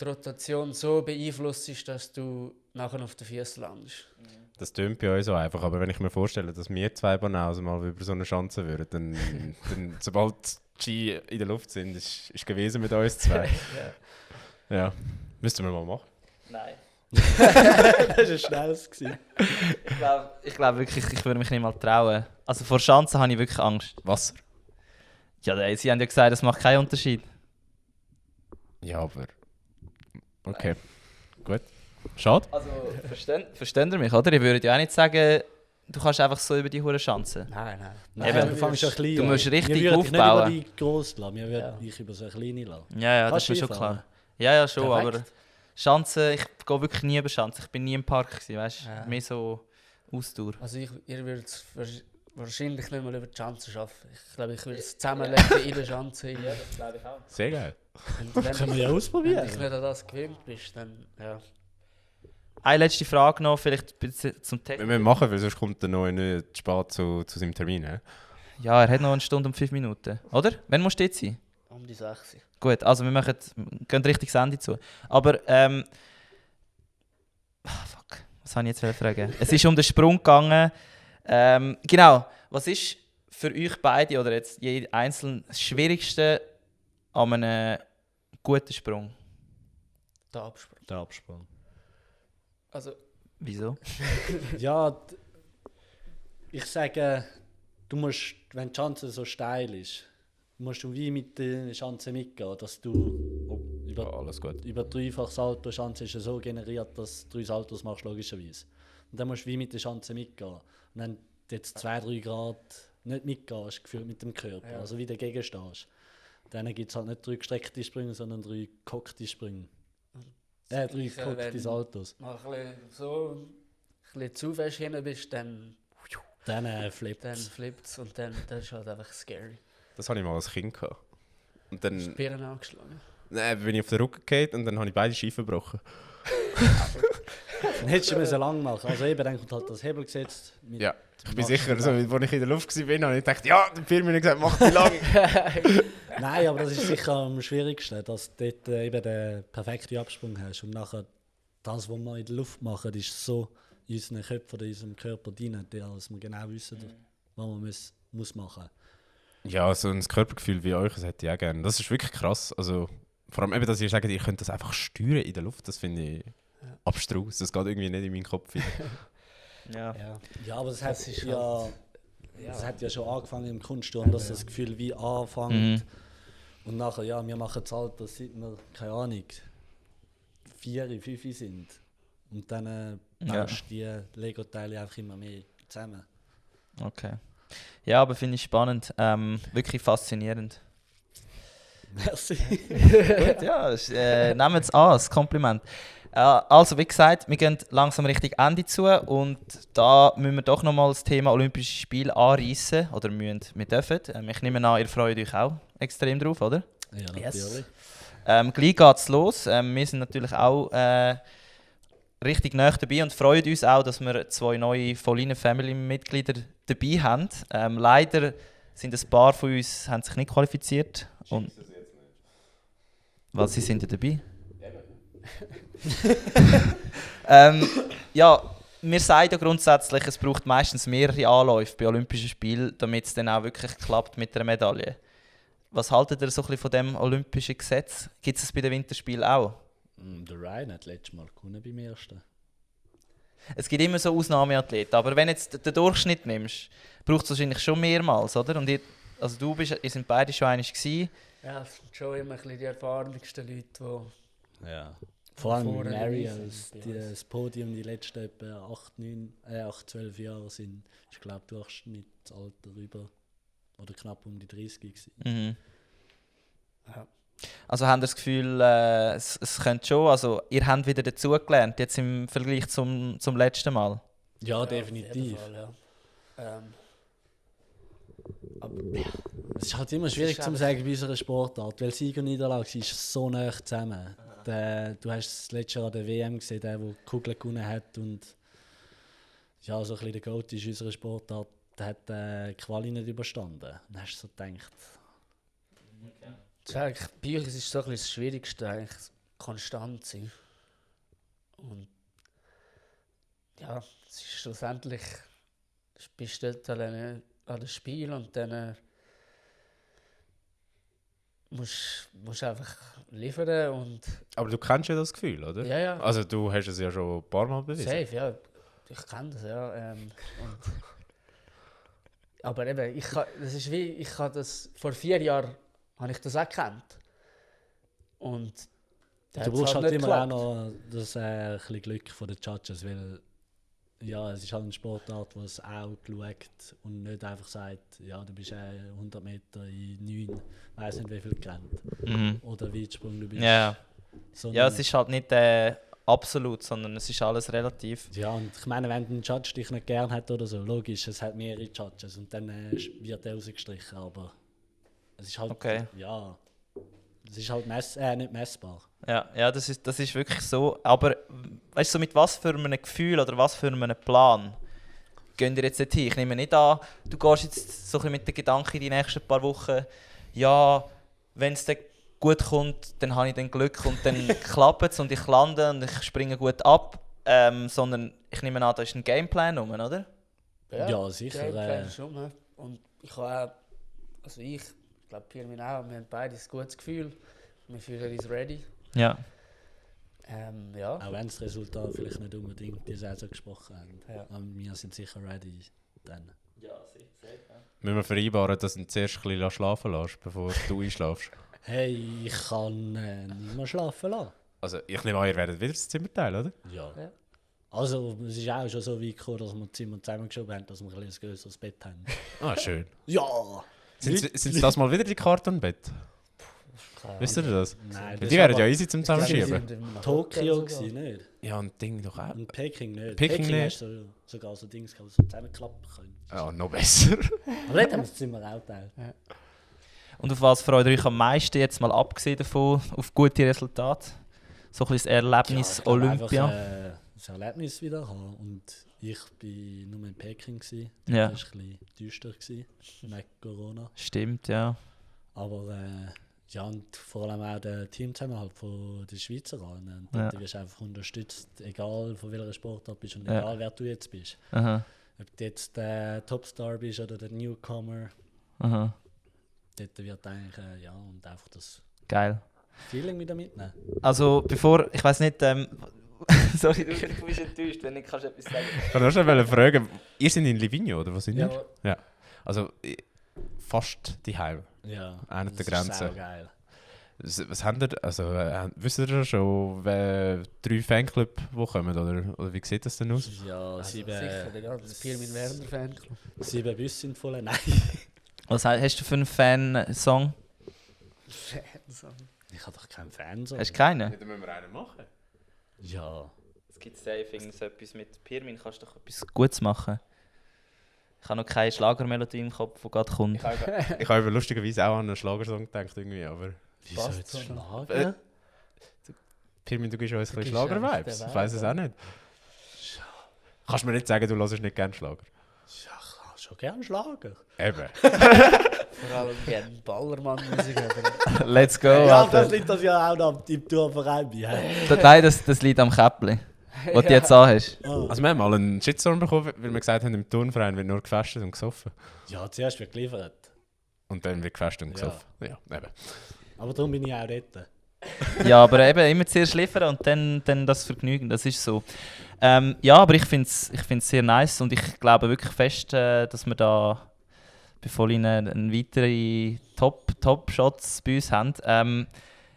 die Rotation so beeinflusst, dass du nachher auf den Füßen landest. Das tönt bei euch so einfach, aber wenn ich mir vorstelle, dass wir zwei Banausen mal über so eine Chance würden, dann sobald die Ski in der Luft sind, ist gewesen mit uns zwei. Ja, müssten wir mal machen. Nein. Das war schnelles. Ich glaube wirklich, ich würde mich nicht mal trauen. Also vor Chancen habe ich wirklich Angst. Wasser? Ja, sie haben ja gesagt, das macht keinen Unterschied. Ja, aber... Okay, gut. Schade. Also, versteht ihr mich, oder? Ich würde ja auch nicht sagen, du kannst einfach so über die hure Chancen. Nein. Nein, Eben, du fängst schon klein du an. musst richtig wir würden aufbauen. dich nicht über die gross lassen, wir würden dich über so eine kleine lassen. Ja, das Kannst ist mir schon Skifahren? klar. Ja, schon, Perfekt. aber Chancen, ich gehe wirklich nie über Chancen. Ich bin nie im Park gewesen, weißt du? Ja. Mehr so Ausdauer. Also ihr würdet es wahrscheinlich nicht mal über die Schanze schaffen. Ich glaube, ich würde es zusammenlegen in der Schanze. das glaube ich auch. Sehr geil. Und wenn Können wir ja wenn ausprobieren. du nicht an das gewöhnt bist, dann ja. Eine letzte Frage noch, vielleicht ein bisschen zum Wir Text. müssen machen, weil sonst kommt der Neue nicht spät zu seinem Termin. He? Ja, er hat noch 1 Stunde und 5 Minuten, oder? Wann musst du jetzt sein? Um die 6. Gut, also wir gehen richtig das Ende zu. Aber, fuck, was habe ich jetzt fragen? Es ist um den Sprung gegangen. Genau, was ist für euch beide oder jetzt jeder einzeln das Schwierigste an einem guten Sprung? Der Absprung. Der Absprung. Also, Wieso? Ja, ich sage, du musst, wenn die Schanze so steil ist, musst du wie mit der Schanze mitgehen, dass du Ja, alles gut. über 3-fach Salto-Schanze ist ja so generiert, dass du 3 Saltos machst, logischerweise. Und dann musst du wie mit der Schanze mitgehen. Und wenn du jetzt 2-3 Grad nicht mitgehst, gefühlt mit dem Körper, Ja. also wie dagegen stehst, dann gibt es halt nicht 3 gestreckte Sprünge, sondern 3 gekockte Sprünge. 3 ich, gekockte wenn- Saltos. mal ein bisschen zu fest hin bist, dann Dann flippt flippt es und dann das ist halt einfach scary. Das hatte ich mal als Kind gehabt. Und dann Birnen angeschlagen. bin ich auf den Rücken gefallen und dann habe ich beide Scheiben gebrochen. Dann hättest du müssen lang machen. Also eben, dann kommt halt das Hebel gesetzt. mit- Ja, ich bin machst sicher, du so, lang. als ich in der Luft war, habe ich gedacht, ja, der Firma hat gesagt, mach die lang. Nein, aber das ist sicher am schwierigsten, dass du dort eben den perfekten Absprung hast. Und nachher, das, was wir in der Luft machen, ist so in unseren Köpfen oder in unserem Körper drin, dass wir genau wissen, was man muss machen. Ja, so ein Körpergefühl wie euch, das hätte ich auch gerne. Das ist wirklich krass. Also, vor allem eben, dass ihr sagt, ihr könnt das einfach steuern in der Luft, das finde ich abstrus. Das geht irgendwie nicht in meinen Kopf rein. Ja. Ja, aber das Das ist das hat ja schon angefangen im Kunststurm, dass das Gefühl wie anfängt. Mhm. Und nachher, ja, wir machen es halt, dass seit wir, keine Ahnung, 4, 5 sind. Und dann baust du die Lego-Teile einfach immer mehr zusammen. Okay. Ja, aber finde ich spannend. Wirklich faszinierend. Merci. Gut, ja, nehmen es an, das Kompliment. Also, wie gesagt, wir gehen langsam Richtung Ende zu und da müssen wir doch nochmal das Thema Olympische Spiele anreissen. Oder wir dürfen. Ich nehme an, ihr freut euch auch extrem drauf, oder? Ja, Yes. natürlich. Gleich geht es los. Wir sind natürlich auch richtig nah dabei und freuen uns auch, dass wir 2 neue Vollinen Family-Mitglieder dabei haben. Leider sind ein paar von uns haben sich nicht qualifiziert. Und was, sie sind ja dabei? Ja, wir sagen ja grundsätzlich, es braucht meistens mehrere Anläufe bei Olympischen Spielen, damit es dann auch wirklich klappt mit der Medaille. Was haltet ihr so ein bisschen von dem Olympischen Gesetz? Gibt es bei den Winterspielen auch? Der Ryan hat letztes Mal gewonnen beim ersten. Es gibt immer so Ausnahmeathleten, aber wenn du jetzt den Durchschnitt nimmst, braucht es wahrscheinlich schon mehrmals, oder? Und ihr sind beide schon einmal gewesen. Ja, es sind schon immer ein bisschen die erfahrensten Leute, Ja. Vor allem Vorne Mary, dabei als sind bei uns. das Podium die letzten etwa 8, 12 Jahre sind, ich glaube, Durchschnittsalter über oder knapp um die 30 gewesen. Mhm. Ja. Also habt ihr das Gefühl, es könnte schon, also ihr habt wieder dazugelernt, jetzt im Vergleich zum letzten Mal? Ja, auf definitiv. jeden Fall, ja. Aber Es ist halt immer schwierig ist zu einfach- sagen bei unserer Sportart, weil Sieg und Niederlage ist so nah zusammen. du hast das letzte Jahr an der WM gesehen, der die Kugel gewonnen hat und ja, so ein bisschen der Goat ist unserer Sportart, der hat die Quali nicht überstanden. Dann hast du so gedacht, Ja, bei euch ist es so ein bisschen das Schwierigste, eigentlich konstant zu sein. Und ja, es ist schlussendlich, bist du dort an das Spiel und dann musst einfach liefern und Aber du kennst ja das Gefühl, oder? ja. Also du hast es ja schon ein paar Mal bewiesen. Safe, ja. Ich kenne das, ja. Aber eben, das ist wie, ich habe das, vor 4 Jahren habe ich das auch gekannt. Und da du hat's brauchst halt nicht immer geklappt. auch noch das ein bisschen Glück von den Judges, weil ja, es ist halt eine Sportart, die es auch schaut und nicht einfach sagt, ja, du bist 100 Meter in 9, weiss nicht wie viel gerannt. Mhm. Oder Weitsprung du bist. Ja. Sondern- Ja, es ist halt nicht absolut, sondern es ist alles relativ. Ja, und ich meine, wenn ein Judge dich nicht gern hat oder so, logisch, es hat mehrere Judges und dann wird er rausgestrichen, aber es ist halt, Okay. ja, es ist halt nicht messbar. Ja, das ist wirklich so. Aber weißt du, so mit was für einem Gefühl oder was für einem Plan gehen ihr jetzt dorthin? Ich nehme nicht an, du gehst jetzt so ein bisschen mit dem Gedanken in die nächsten paar Wochen, ja, wenn es dann gut kommt, dann habe ich dann Glück und dann klappt es und ich lande und ich springe gut ab. Sondern ich nehme an, da ist ein Gameplan rum, oder? Ja, sicher, Gameplan schon, ne? Und ich habe auch, also ich glaube Pirmin auch, wir haben beide ein gutes Gefühl. Wir fühlen uns ready. Ja. Ja. Auch wenn das Resultat vielleicht nicht unbedingt die Saison gesprochen haben. Ja. Aber wir sind sicher ready dann. Ja, sicher. Müssen wir vereinbaren, dass du ihn zuerst ein bisschen schlafen lässt, bevor du einschlafst? Hey, ich kann nicht mehr schlafen lassen. Also ich nehme an, ihr werdet wieder das Zimmer teilen, oder? Ja. Ja. Also, es ist auch schon so weit gekommen, dass wir das Zimmer zusammengeschoben haben, dass wir ein größeres Bett haben. Ah, schön. Ja! Sind es das mal wieder die Kartonbett? Wisst ihr das? Nein, Die wären ja easy zum Ich glaube, wir Zusammenschieben. sind im Tokio Hotel sogar. gewesen, nicht? Ja, und Ding doch auch. Und Peking nicht. Peking nicht? hast du sogar so Dings gehabt, die so zusammenklappen können. Ja, noch besser. Aber dort haben wir das Zimmer auch geteilt. Und auf was freut ihr euch am meisten, jetzt mal abgesehen davon, auf gute Resultate? So ein bisschen das Erlebnis ich glaube Olympia? Einfach, das Erlebnis wieder haben. Und ich war nur in Peking. Ja. Das war ein bisschen düster wegen Corona. Stimmt, ja. Aber ja, und vor allem auch der Teamzusammenhalt von den Schweizern. Und dort wirst du einfach unterstützt, egal von welcher Sportart bist und Ja. egal wer du jetzt bist. Aha. Ob du jetzt der Topstar bist oder der Newcomer, Aha. dort wird eigentlich, ja, und einfach das Geil. Feeling wieder mitnehmen. Also bevor, ich weiß nicht, sorry, du bist enttäuscht, wenn ich kannst etwas sagen. Ich kann auch schon fragen, ihr seid in Livigno, oder was sind Ja, ihr? Ja. Also fast die Heim. Ja, Einer das der ist Grenzen. saugeil. Was habt ihr, also wisst ihr schon, 3 Fanclub, die kommen, oder wie sieht das denn aus? Ja, Also sieben sicher, der ganze Pirmin Werner Fanclub. 7 Büsse sind voll. Nein. Was hast du für einen Fan-Song? Ich habe doch keinen Fan. So. Hast du keinen? Dann müssen wir einen machen. Ja. Es gibt safe so etwas mit Pirmin, kannst du doch etwas Gutes machen. Ich habe noch keine Schlagermelodie im Kopf, die gerade kommt. Ich habe lustigerweise auch an einen Schlagersong gedacht, irgendwie, aber... Wieso Passt jetzt so. Schlager? Pirmin, du gibst uns ein Du bisschen gibst Schlager-Vibes. einfach den Ich weiß es auch nicht. Kannst du mir nicht sagen, du hörst nicht gerne Schlager? Ja, ich habe schon gerne Schlager. Eben. Vor allem gerne Ballermann-Musik. aber- Let's go, Ja, das Alter. liegt das ja auch noch im Tourverein bei. Nein, das liegt am Käppli, das du jetzt anhast. Oh. Also wir haben mal einen Shitstorm bekommen, weil wir gesagt haben, im Turnverein wird nur gefestet und gesoffen. Ja, zuerst wird geliefert. Und dann wird gefestet und Ja. gesoffen. Ja, eben. Aber darum bin ich auch dort. Ja, aber eben immer zuerst liefern und dann das Vergnügen, das ist so. Ja, aber ich finde es sehr nice und ich glaube wirklich fest, dass wir da bei Volin eine weitere Top-Shots bei uns haben.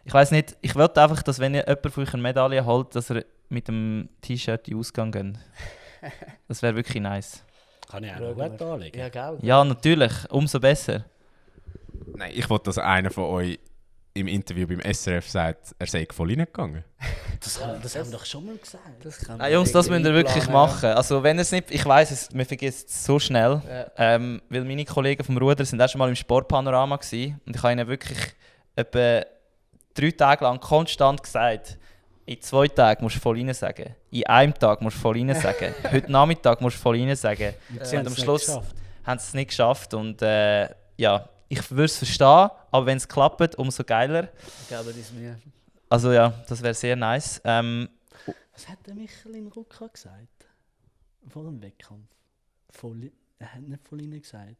Ich weiß nicht, ich wollte einfach, dass wenn jemand von euch eine Medaille holt, dass er mit dem T-Shirt in den Ausgang geht. Das wäre wirklich nice. Kann ich auch Schauen noch gut wir. anlegen. Ja, gell? Ja, natürlich, umso besser. Nein, ich wollte, dass einer von euch im Interview beim SRF sagt, er sei voll reingegangen. Das haben wir doch schon mal gesagt. Das kann Ah, Jungs, das irgendwie müsst ihr wirklich einplanen, machen. Also wenn ihr es nicht, ich weiß es, man vergisst es so schnell. Ja. Weil meine Kollegen vom Ruder sind auch schon mal im Sportpanorama gewesen, und ich habe ihnen wirklich etwa 3 Tage lang konstant gesagt, in 2 Tagen musst du voll rein sagen. In einem Tag musst du voll rein sagen. Heute Nachmittag musst du voll rein sagen. Sie haben am es Schluss- nicht geschafft. Haben sie es nicht geschafft. Und ja, ich würde es verstehen, aber wenn es klappt, umso geiler. Ich glaube, das ist mir. Also ja, das wäre sehr nice. Was hat der Michelin Rucker gesagt? Vor dem Wettkampf? Er hat nicht voll rein gesagt.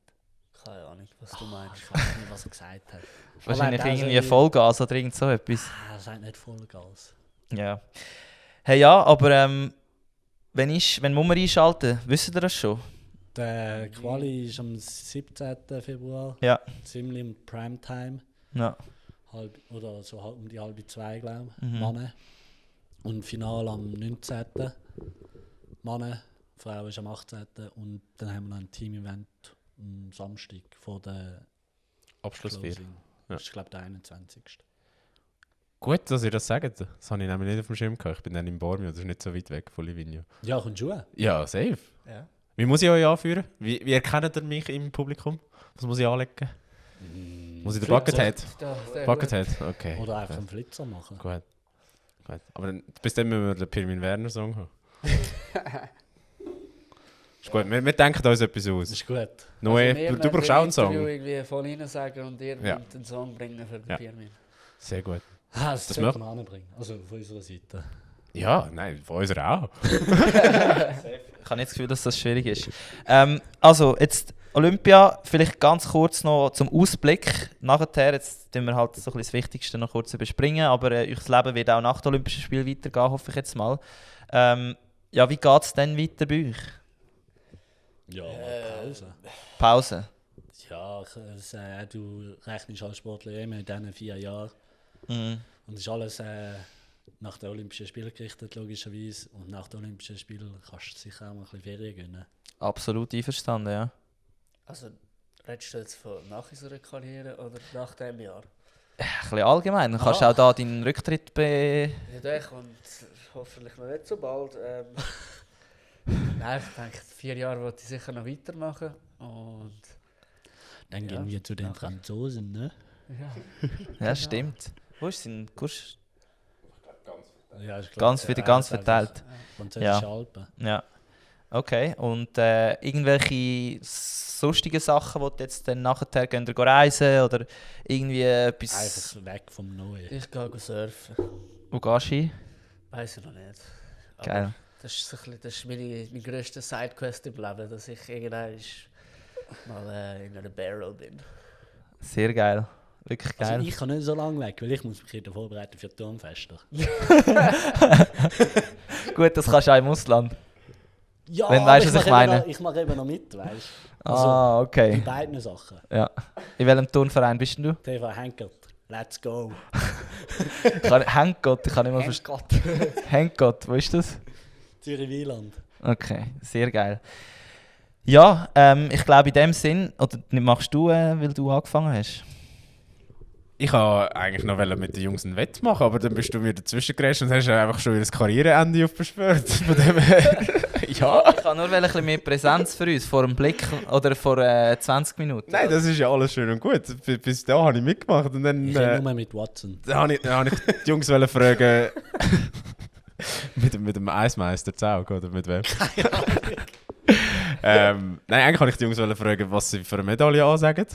Keine Ahnung, was du Ich meinst. weiß nicht, was er gesagt hat. Wahrscheinlich Aber er hat irgendwie auch Vollgas oder irgend so etwas. Er sagt nicht Vollgas. Ja. Hey ja, aber wenn muss man einschalten? Wisst ihr das schon? Der Quali ist am 17. Februar. Ja. Ziemlich im Primetime. Ja. Oder so um die 1:30, glaube ich. Mhm. Männer. Und Finale am 19. Männer. Frau ist am 18. Und dann haben wir noch ein Team-Event am Samstag vor der Abschlussfeier. Closing. Ja. Das ist, glaube ich, der 21. Gut, dass ihr das sagt. Das habe ich nämlich nicht auf dem Schirm gehabt. Ich bin dann in Bormio, das ist nicht so weit weg von Livigno. Ja, kommst du auch? Ja, safe. Ja. Wie muss ich euch anführen? Wie erkennt ihr mich im Publikum? Was muss ich anlegen? Muss ich den Buckethead? Buckethead, okay. Oder einfach einen Flitzer machen. Gut. Gut. Aber bis dann müssen wir den Pirmin Werner Song haben. Ist gut, wir denken uns etwas Das aus. ist gut. Noe, Also du brauchst auch einen Song. irgendwie voll rein sagen und ihr Ja. müsst einen Song bringen für den Ja. Pirmin. Sehr gut. Das Das sollten wir anbringen. Also von unserer Seite. Ja, nein, von uns auch. Ich habe nicht das Gefühl, dass das schwierig ist. Also, jetzt Olympia, vielleicht ganz kurz noch zum Ausblick. Nachher, jetzt tun wir halt so ein bisschen das Wichtigste noch kurz überspringen, aber euer Leben wird auch nach den Olympischen Spielen weitergehen, hoffe ich jetzt mal. Ja, wie geht es denn weiter bei euch? Ja, Pause. Pause? Ja, du rechnest als Sportler immer in diesen 4 Jahren. Mhm. Und es ist alles nach den Olympischen Spielen gerichtet, logischerweise. Und nach den Olympischen Spielen kannst du sicher auch mal ein bisschen Ferien gönnen. Absolut einverstanden, ja. Also, redest du jetzt von nach unserer Karriere oder nach diesem Jahr? Ein bisschen allgemein. Dann kannst du Ah. auch da deinen Rücktritt Ja, der kommt hoffentlich noch nicht so bald. Nein, ich denke, 4 Jahre wollte ich sicher noch weitermachen. Und Dann Ja. gehen wir zu den Franzosen, ne? ja, Ja, stimmt. Wo ist sein Kurs? Ja, ist Ganz wieder ganz verteilt. Französische Ja. Alpen. Ja. Okay. Und irgendwelche sonstigen Sachen, die du jetzt dann nachher gehen, reisen oder irgendwie etwas. Einfach weg vom Neuen. ich gehe surfen. Wo gehst du hin? Weiß ich noch nicht. Aber Geil. Das ist, so ein bisschen, das ist mein grösster Sidequest im Leben, dass ich irgendwann mal in einer Barrel bin. Sehr geil. Wirklich geil. Also ich kann nicht so lange weg, weil ich muss mich wieder vorbereiten für die Turmfester. Gut, das kannst du auch im Ausland. Ja, Wenn weißt, was ich meine. Ich mache eben noch mit, weißt du? Also, Ah, in okay. beiden Sachen. Ja. In welchem Turnverein bist denn du? TV Henkert, let's go. Henkgott, ich kann nicht mal verstehen. Henkgott, wo ist das? Zürich Wieland. Okay, sehr geil. Ja, ich glaube in dem Sinn, oder machst du, weil du angefangen hast? Ich wollte eigentlich noch mit den Jungs einen Wett machen, aber dann bist du mir dazwischen geredet und hast einfach schon wieder das Karriereende aufbespürt. Von dem her, ja. Ich habe nur ein bisschen mehr Präsenz für uns, vor dem Blick oder vor 20 Minuten. Nein, das ist ja alles schön und gut. Bis da habe ich mitgemacht und dann Ich rede nur mit Watson. habe ich die Jungs fragen, mit dem Eismeister Zaug oder mit wem? Nein, eigentlich habe ich die Jungs fragen, was sie für eine Medaille ansagen.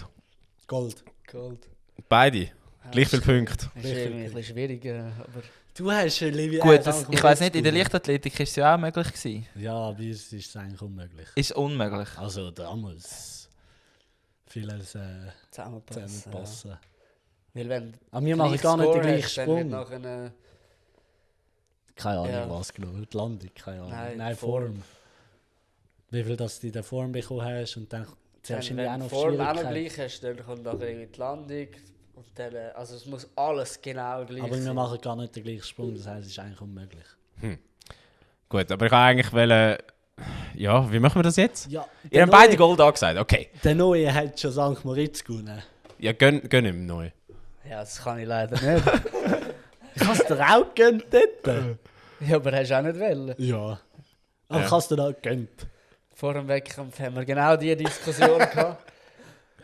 Gold. Gold. Beide. Gleich viele Punkte. Das ist irgendwie ein bisschen schwierig, aber Du hast Olivia. Gut, ich weiss nicht, in der Leichtathletik ist es ja auch möglich gewesen. Ja, bei uns ist es eigentlich unmöglich. Ist unmöglich. Also da muss vieles zusammenpassen. zusammenpassen. Weil wenn Aber wir machen gar nicht den gleichen Sprung. Nachher, Keine Ahnung, Ja. was genau. Die Landung, keine Ahnung. Nein, Form. Wie viel dass du in der Form bekommen hast und dann zuerst irgendwie auch wenn noch du Form auch noch Schwierigkeiten. gleich hast, dann kommt nachher irgendwie die Landung. Und dann, also es muss alles genau gleich Aber wir sein. machen gar nicht den gleichen Sprung, das heisst, es ist eigentlich unmöglich. Gut, aber ich habe eigentlich wollen... Ja, wie machen wir das jetzt? Ja, Ihr habt beide Gold angesagt, okay. Der Neue hat schon St. Moritz gewonnen. Ja, gönn ihm neu. Ja, das kann ich leider nicht. Ich habe es dir auch gegönnt dort. Ja, aber hast du auch nicht wollen. Ja. Aber Ja. ich habe es dir auch gegönnt. Vor dem Wettkampf haben wir genau diese Diskussion gehabt.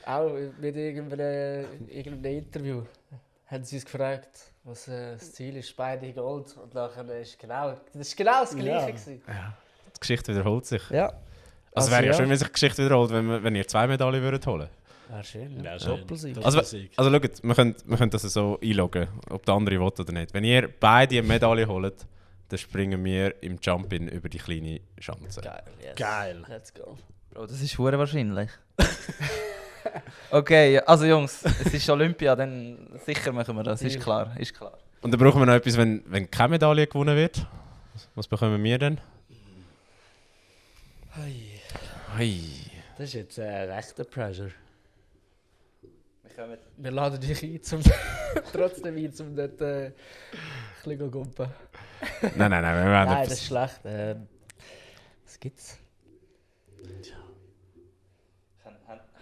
Auch mit irgendeinem Interview. haben sie uns gefragt, was das Ziel ist, beide Gold. Und nachher ist genau das Gleiche. Ja. gewesen. Die Geschichte wiederholt sich. Ja. Also wäre ja schön, wenn sich die Geschichte wiederholt, wenn ihr 2 Medaillen würdet holen. Wäre schön. Wäre Ja. schön. Doppelsieg. Das Also, ist der Sieg. Also schaut, wir können das so einloggen, ob der andere will oder nicht. Wenn ihr beide eine Medaille holt, dann springen wir im Jump-In über die kleine Schanze. Geil. Yes. Geil. Let's go. Bro, das ist hure wahrscheinlich. Okay, also Jungs, es ist Olympia, dann sicher machen wir das, ist klar. Und dann brauchen wir noch etwas, wenn keine Medaille gewonnen wird. Was bekommen wir denn? Hey, Hey. das ist jetzt rechter Pressure. Wir laden dich ein, trotzdem ein, um dort ein bisschen zu gumpen. Nein, wir werden Nein, etwas. das ist schlecht. Was gibt's?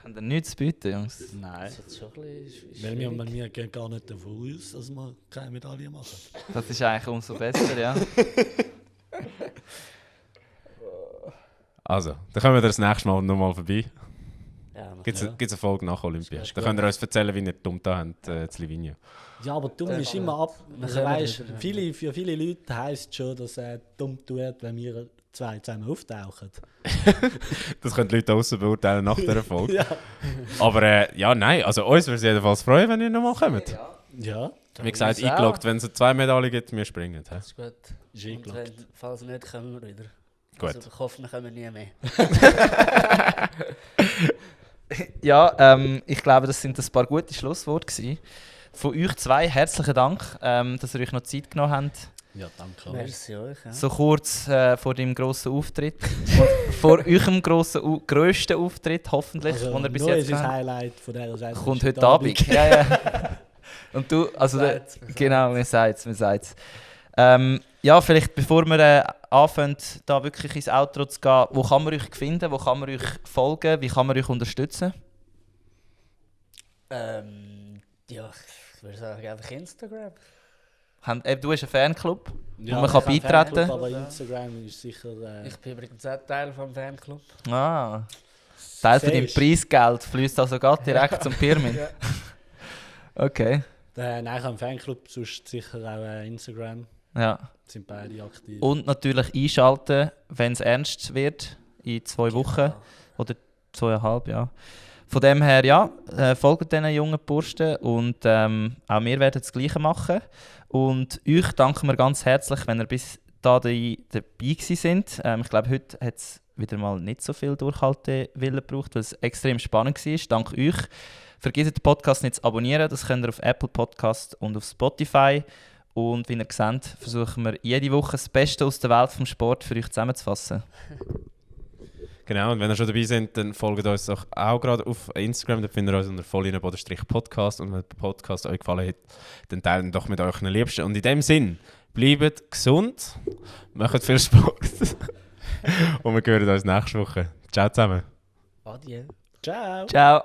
Haben ihr nichts zu bieten, Jungs? Nein. Das ist jetzt schon ein bisschen Weil schwierig. wir gehen gar nicht davon aus, dass wir keine Medaille machen. Das ist eigentlich umso besser, ja. Also, dann kommen wir das nächste Mal nochmal vorbei. Ja, Gibt es Ja. eine Folge nach Olympia? Das ist Dann gut. könnt ihr uns erzählen, wie ihr dumm da habt, zu Livigno. Ja, aber dumm Ja, ist aber immer ab. wir Also, können weißt, nicht- für viele Leute heisst es schon, dass er dumm tut, wenn wir 2 zusammen auftauchen. Das können die Leute außen beurteilen nach dieser Folge. Ja. Aber ja, nein, also uns würde es jedenfalls freuen, wenn ihr nochmal kommt. Ja, Wie gesagt, uns auch. eingeloggt, wenn es 2 Medaillen gibt, wir springen. Hä? Das ist gut. ist Und eingeloggt. falls nicht, kommen wir wieder. Gut. Also, ich hoffe, wir kommen nie mehr. Ja, ich glaube, das sind ein paar gute Schlussworte gewesen. Von euch zwei herzlichen Dank, dass ihr euch noch Zeit genommen habt. Ja, danke. Merci euch. Ja. So kurz vor dem grossen Auftritt. vor eurem grössten Auftritt, hoffentlich, Also, den ihr bis nur jetzt ist das habt. Highlight von dieser Seite. Kommt ist heute Abend. Ja, ja. Und du, also Sagt's, wir genau, wir sagen es. Ja, vielleicht bevor wir anfangen, da wirklich ins Outro zu gehen, wo kann man euch finden, wo kann man euch folgen, wie kann man euch unterstützen? Ja, ich würde sagen, einfach Instagram. Du hast einen Fanclub, Ja, wo man kann ich habe beitreten Fanclub, aber Instagram ist sicher. Ich bin übrigens auch Teil vom Fanclub. Ah, Teil von deinem siehst. Preisgeld fließt also gerade direkt zum Pirmin. Ja. Okay, Nein, ich habe einen Fanclub, sonst sicher auch Instagram. ja. Sind beide aktiv. Und natürlich einschalten, wenn es ernst wird, in 2 Wochen oder 2,5, ja. Von dem her, ja, folgt diesen jungen Burschen und auch wir werden das Gleiche machen. Und euch danken wir ganz herzlich, wenn ihr bis dabei gewesen sind. Ich glaube, heute hat es wieder mal nicht so viel Durchhaltewillen gebraucht, weil es extrem spannend war. Dank euch. Vergesst den Podcast nicht zu abonnieren, das könnt ihr auf Apple Podcast und auf Spotify. Und wie ihr seht, versuchen wir jede Woche das Beste aus der Welt vom Sport für euch zusammenzufassen. Genau, und wenn ihr schon dabei seid, dann folgt uns doch auch gerade auf Instagram. Da findet ihr uns unter vollinne_podcast. Und wenn der Podcast euch gefallen hat, dann teilt ihn doch mit euren Liebsten. Und in dem Sinn, bleibt gesund, macht viel Sport. Und wir hören uns nächste Woche. Ciao zusammen. Adieu. Ciao! Ciao!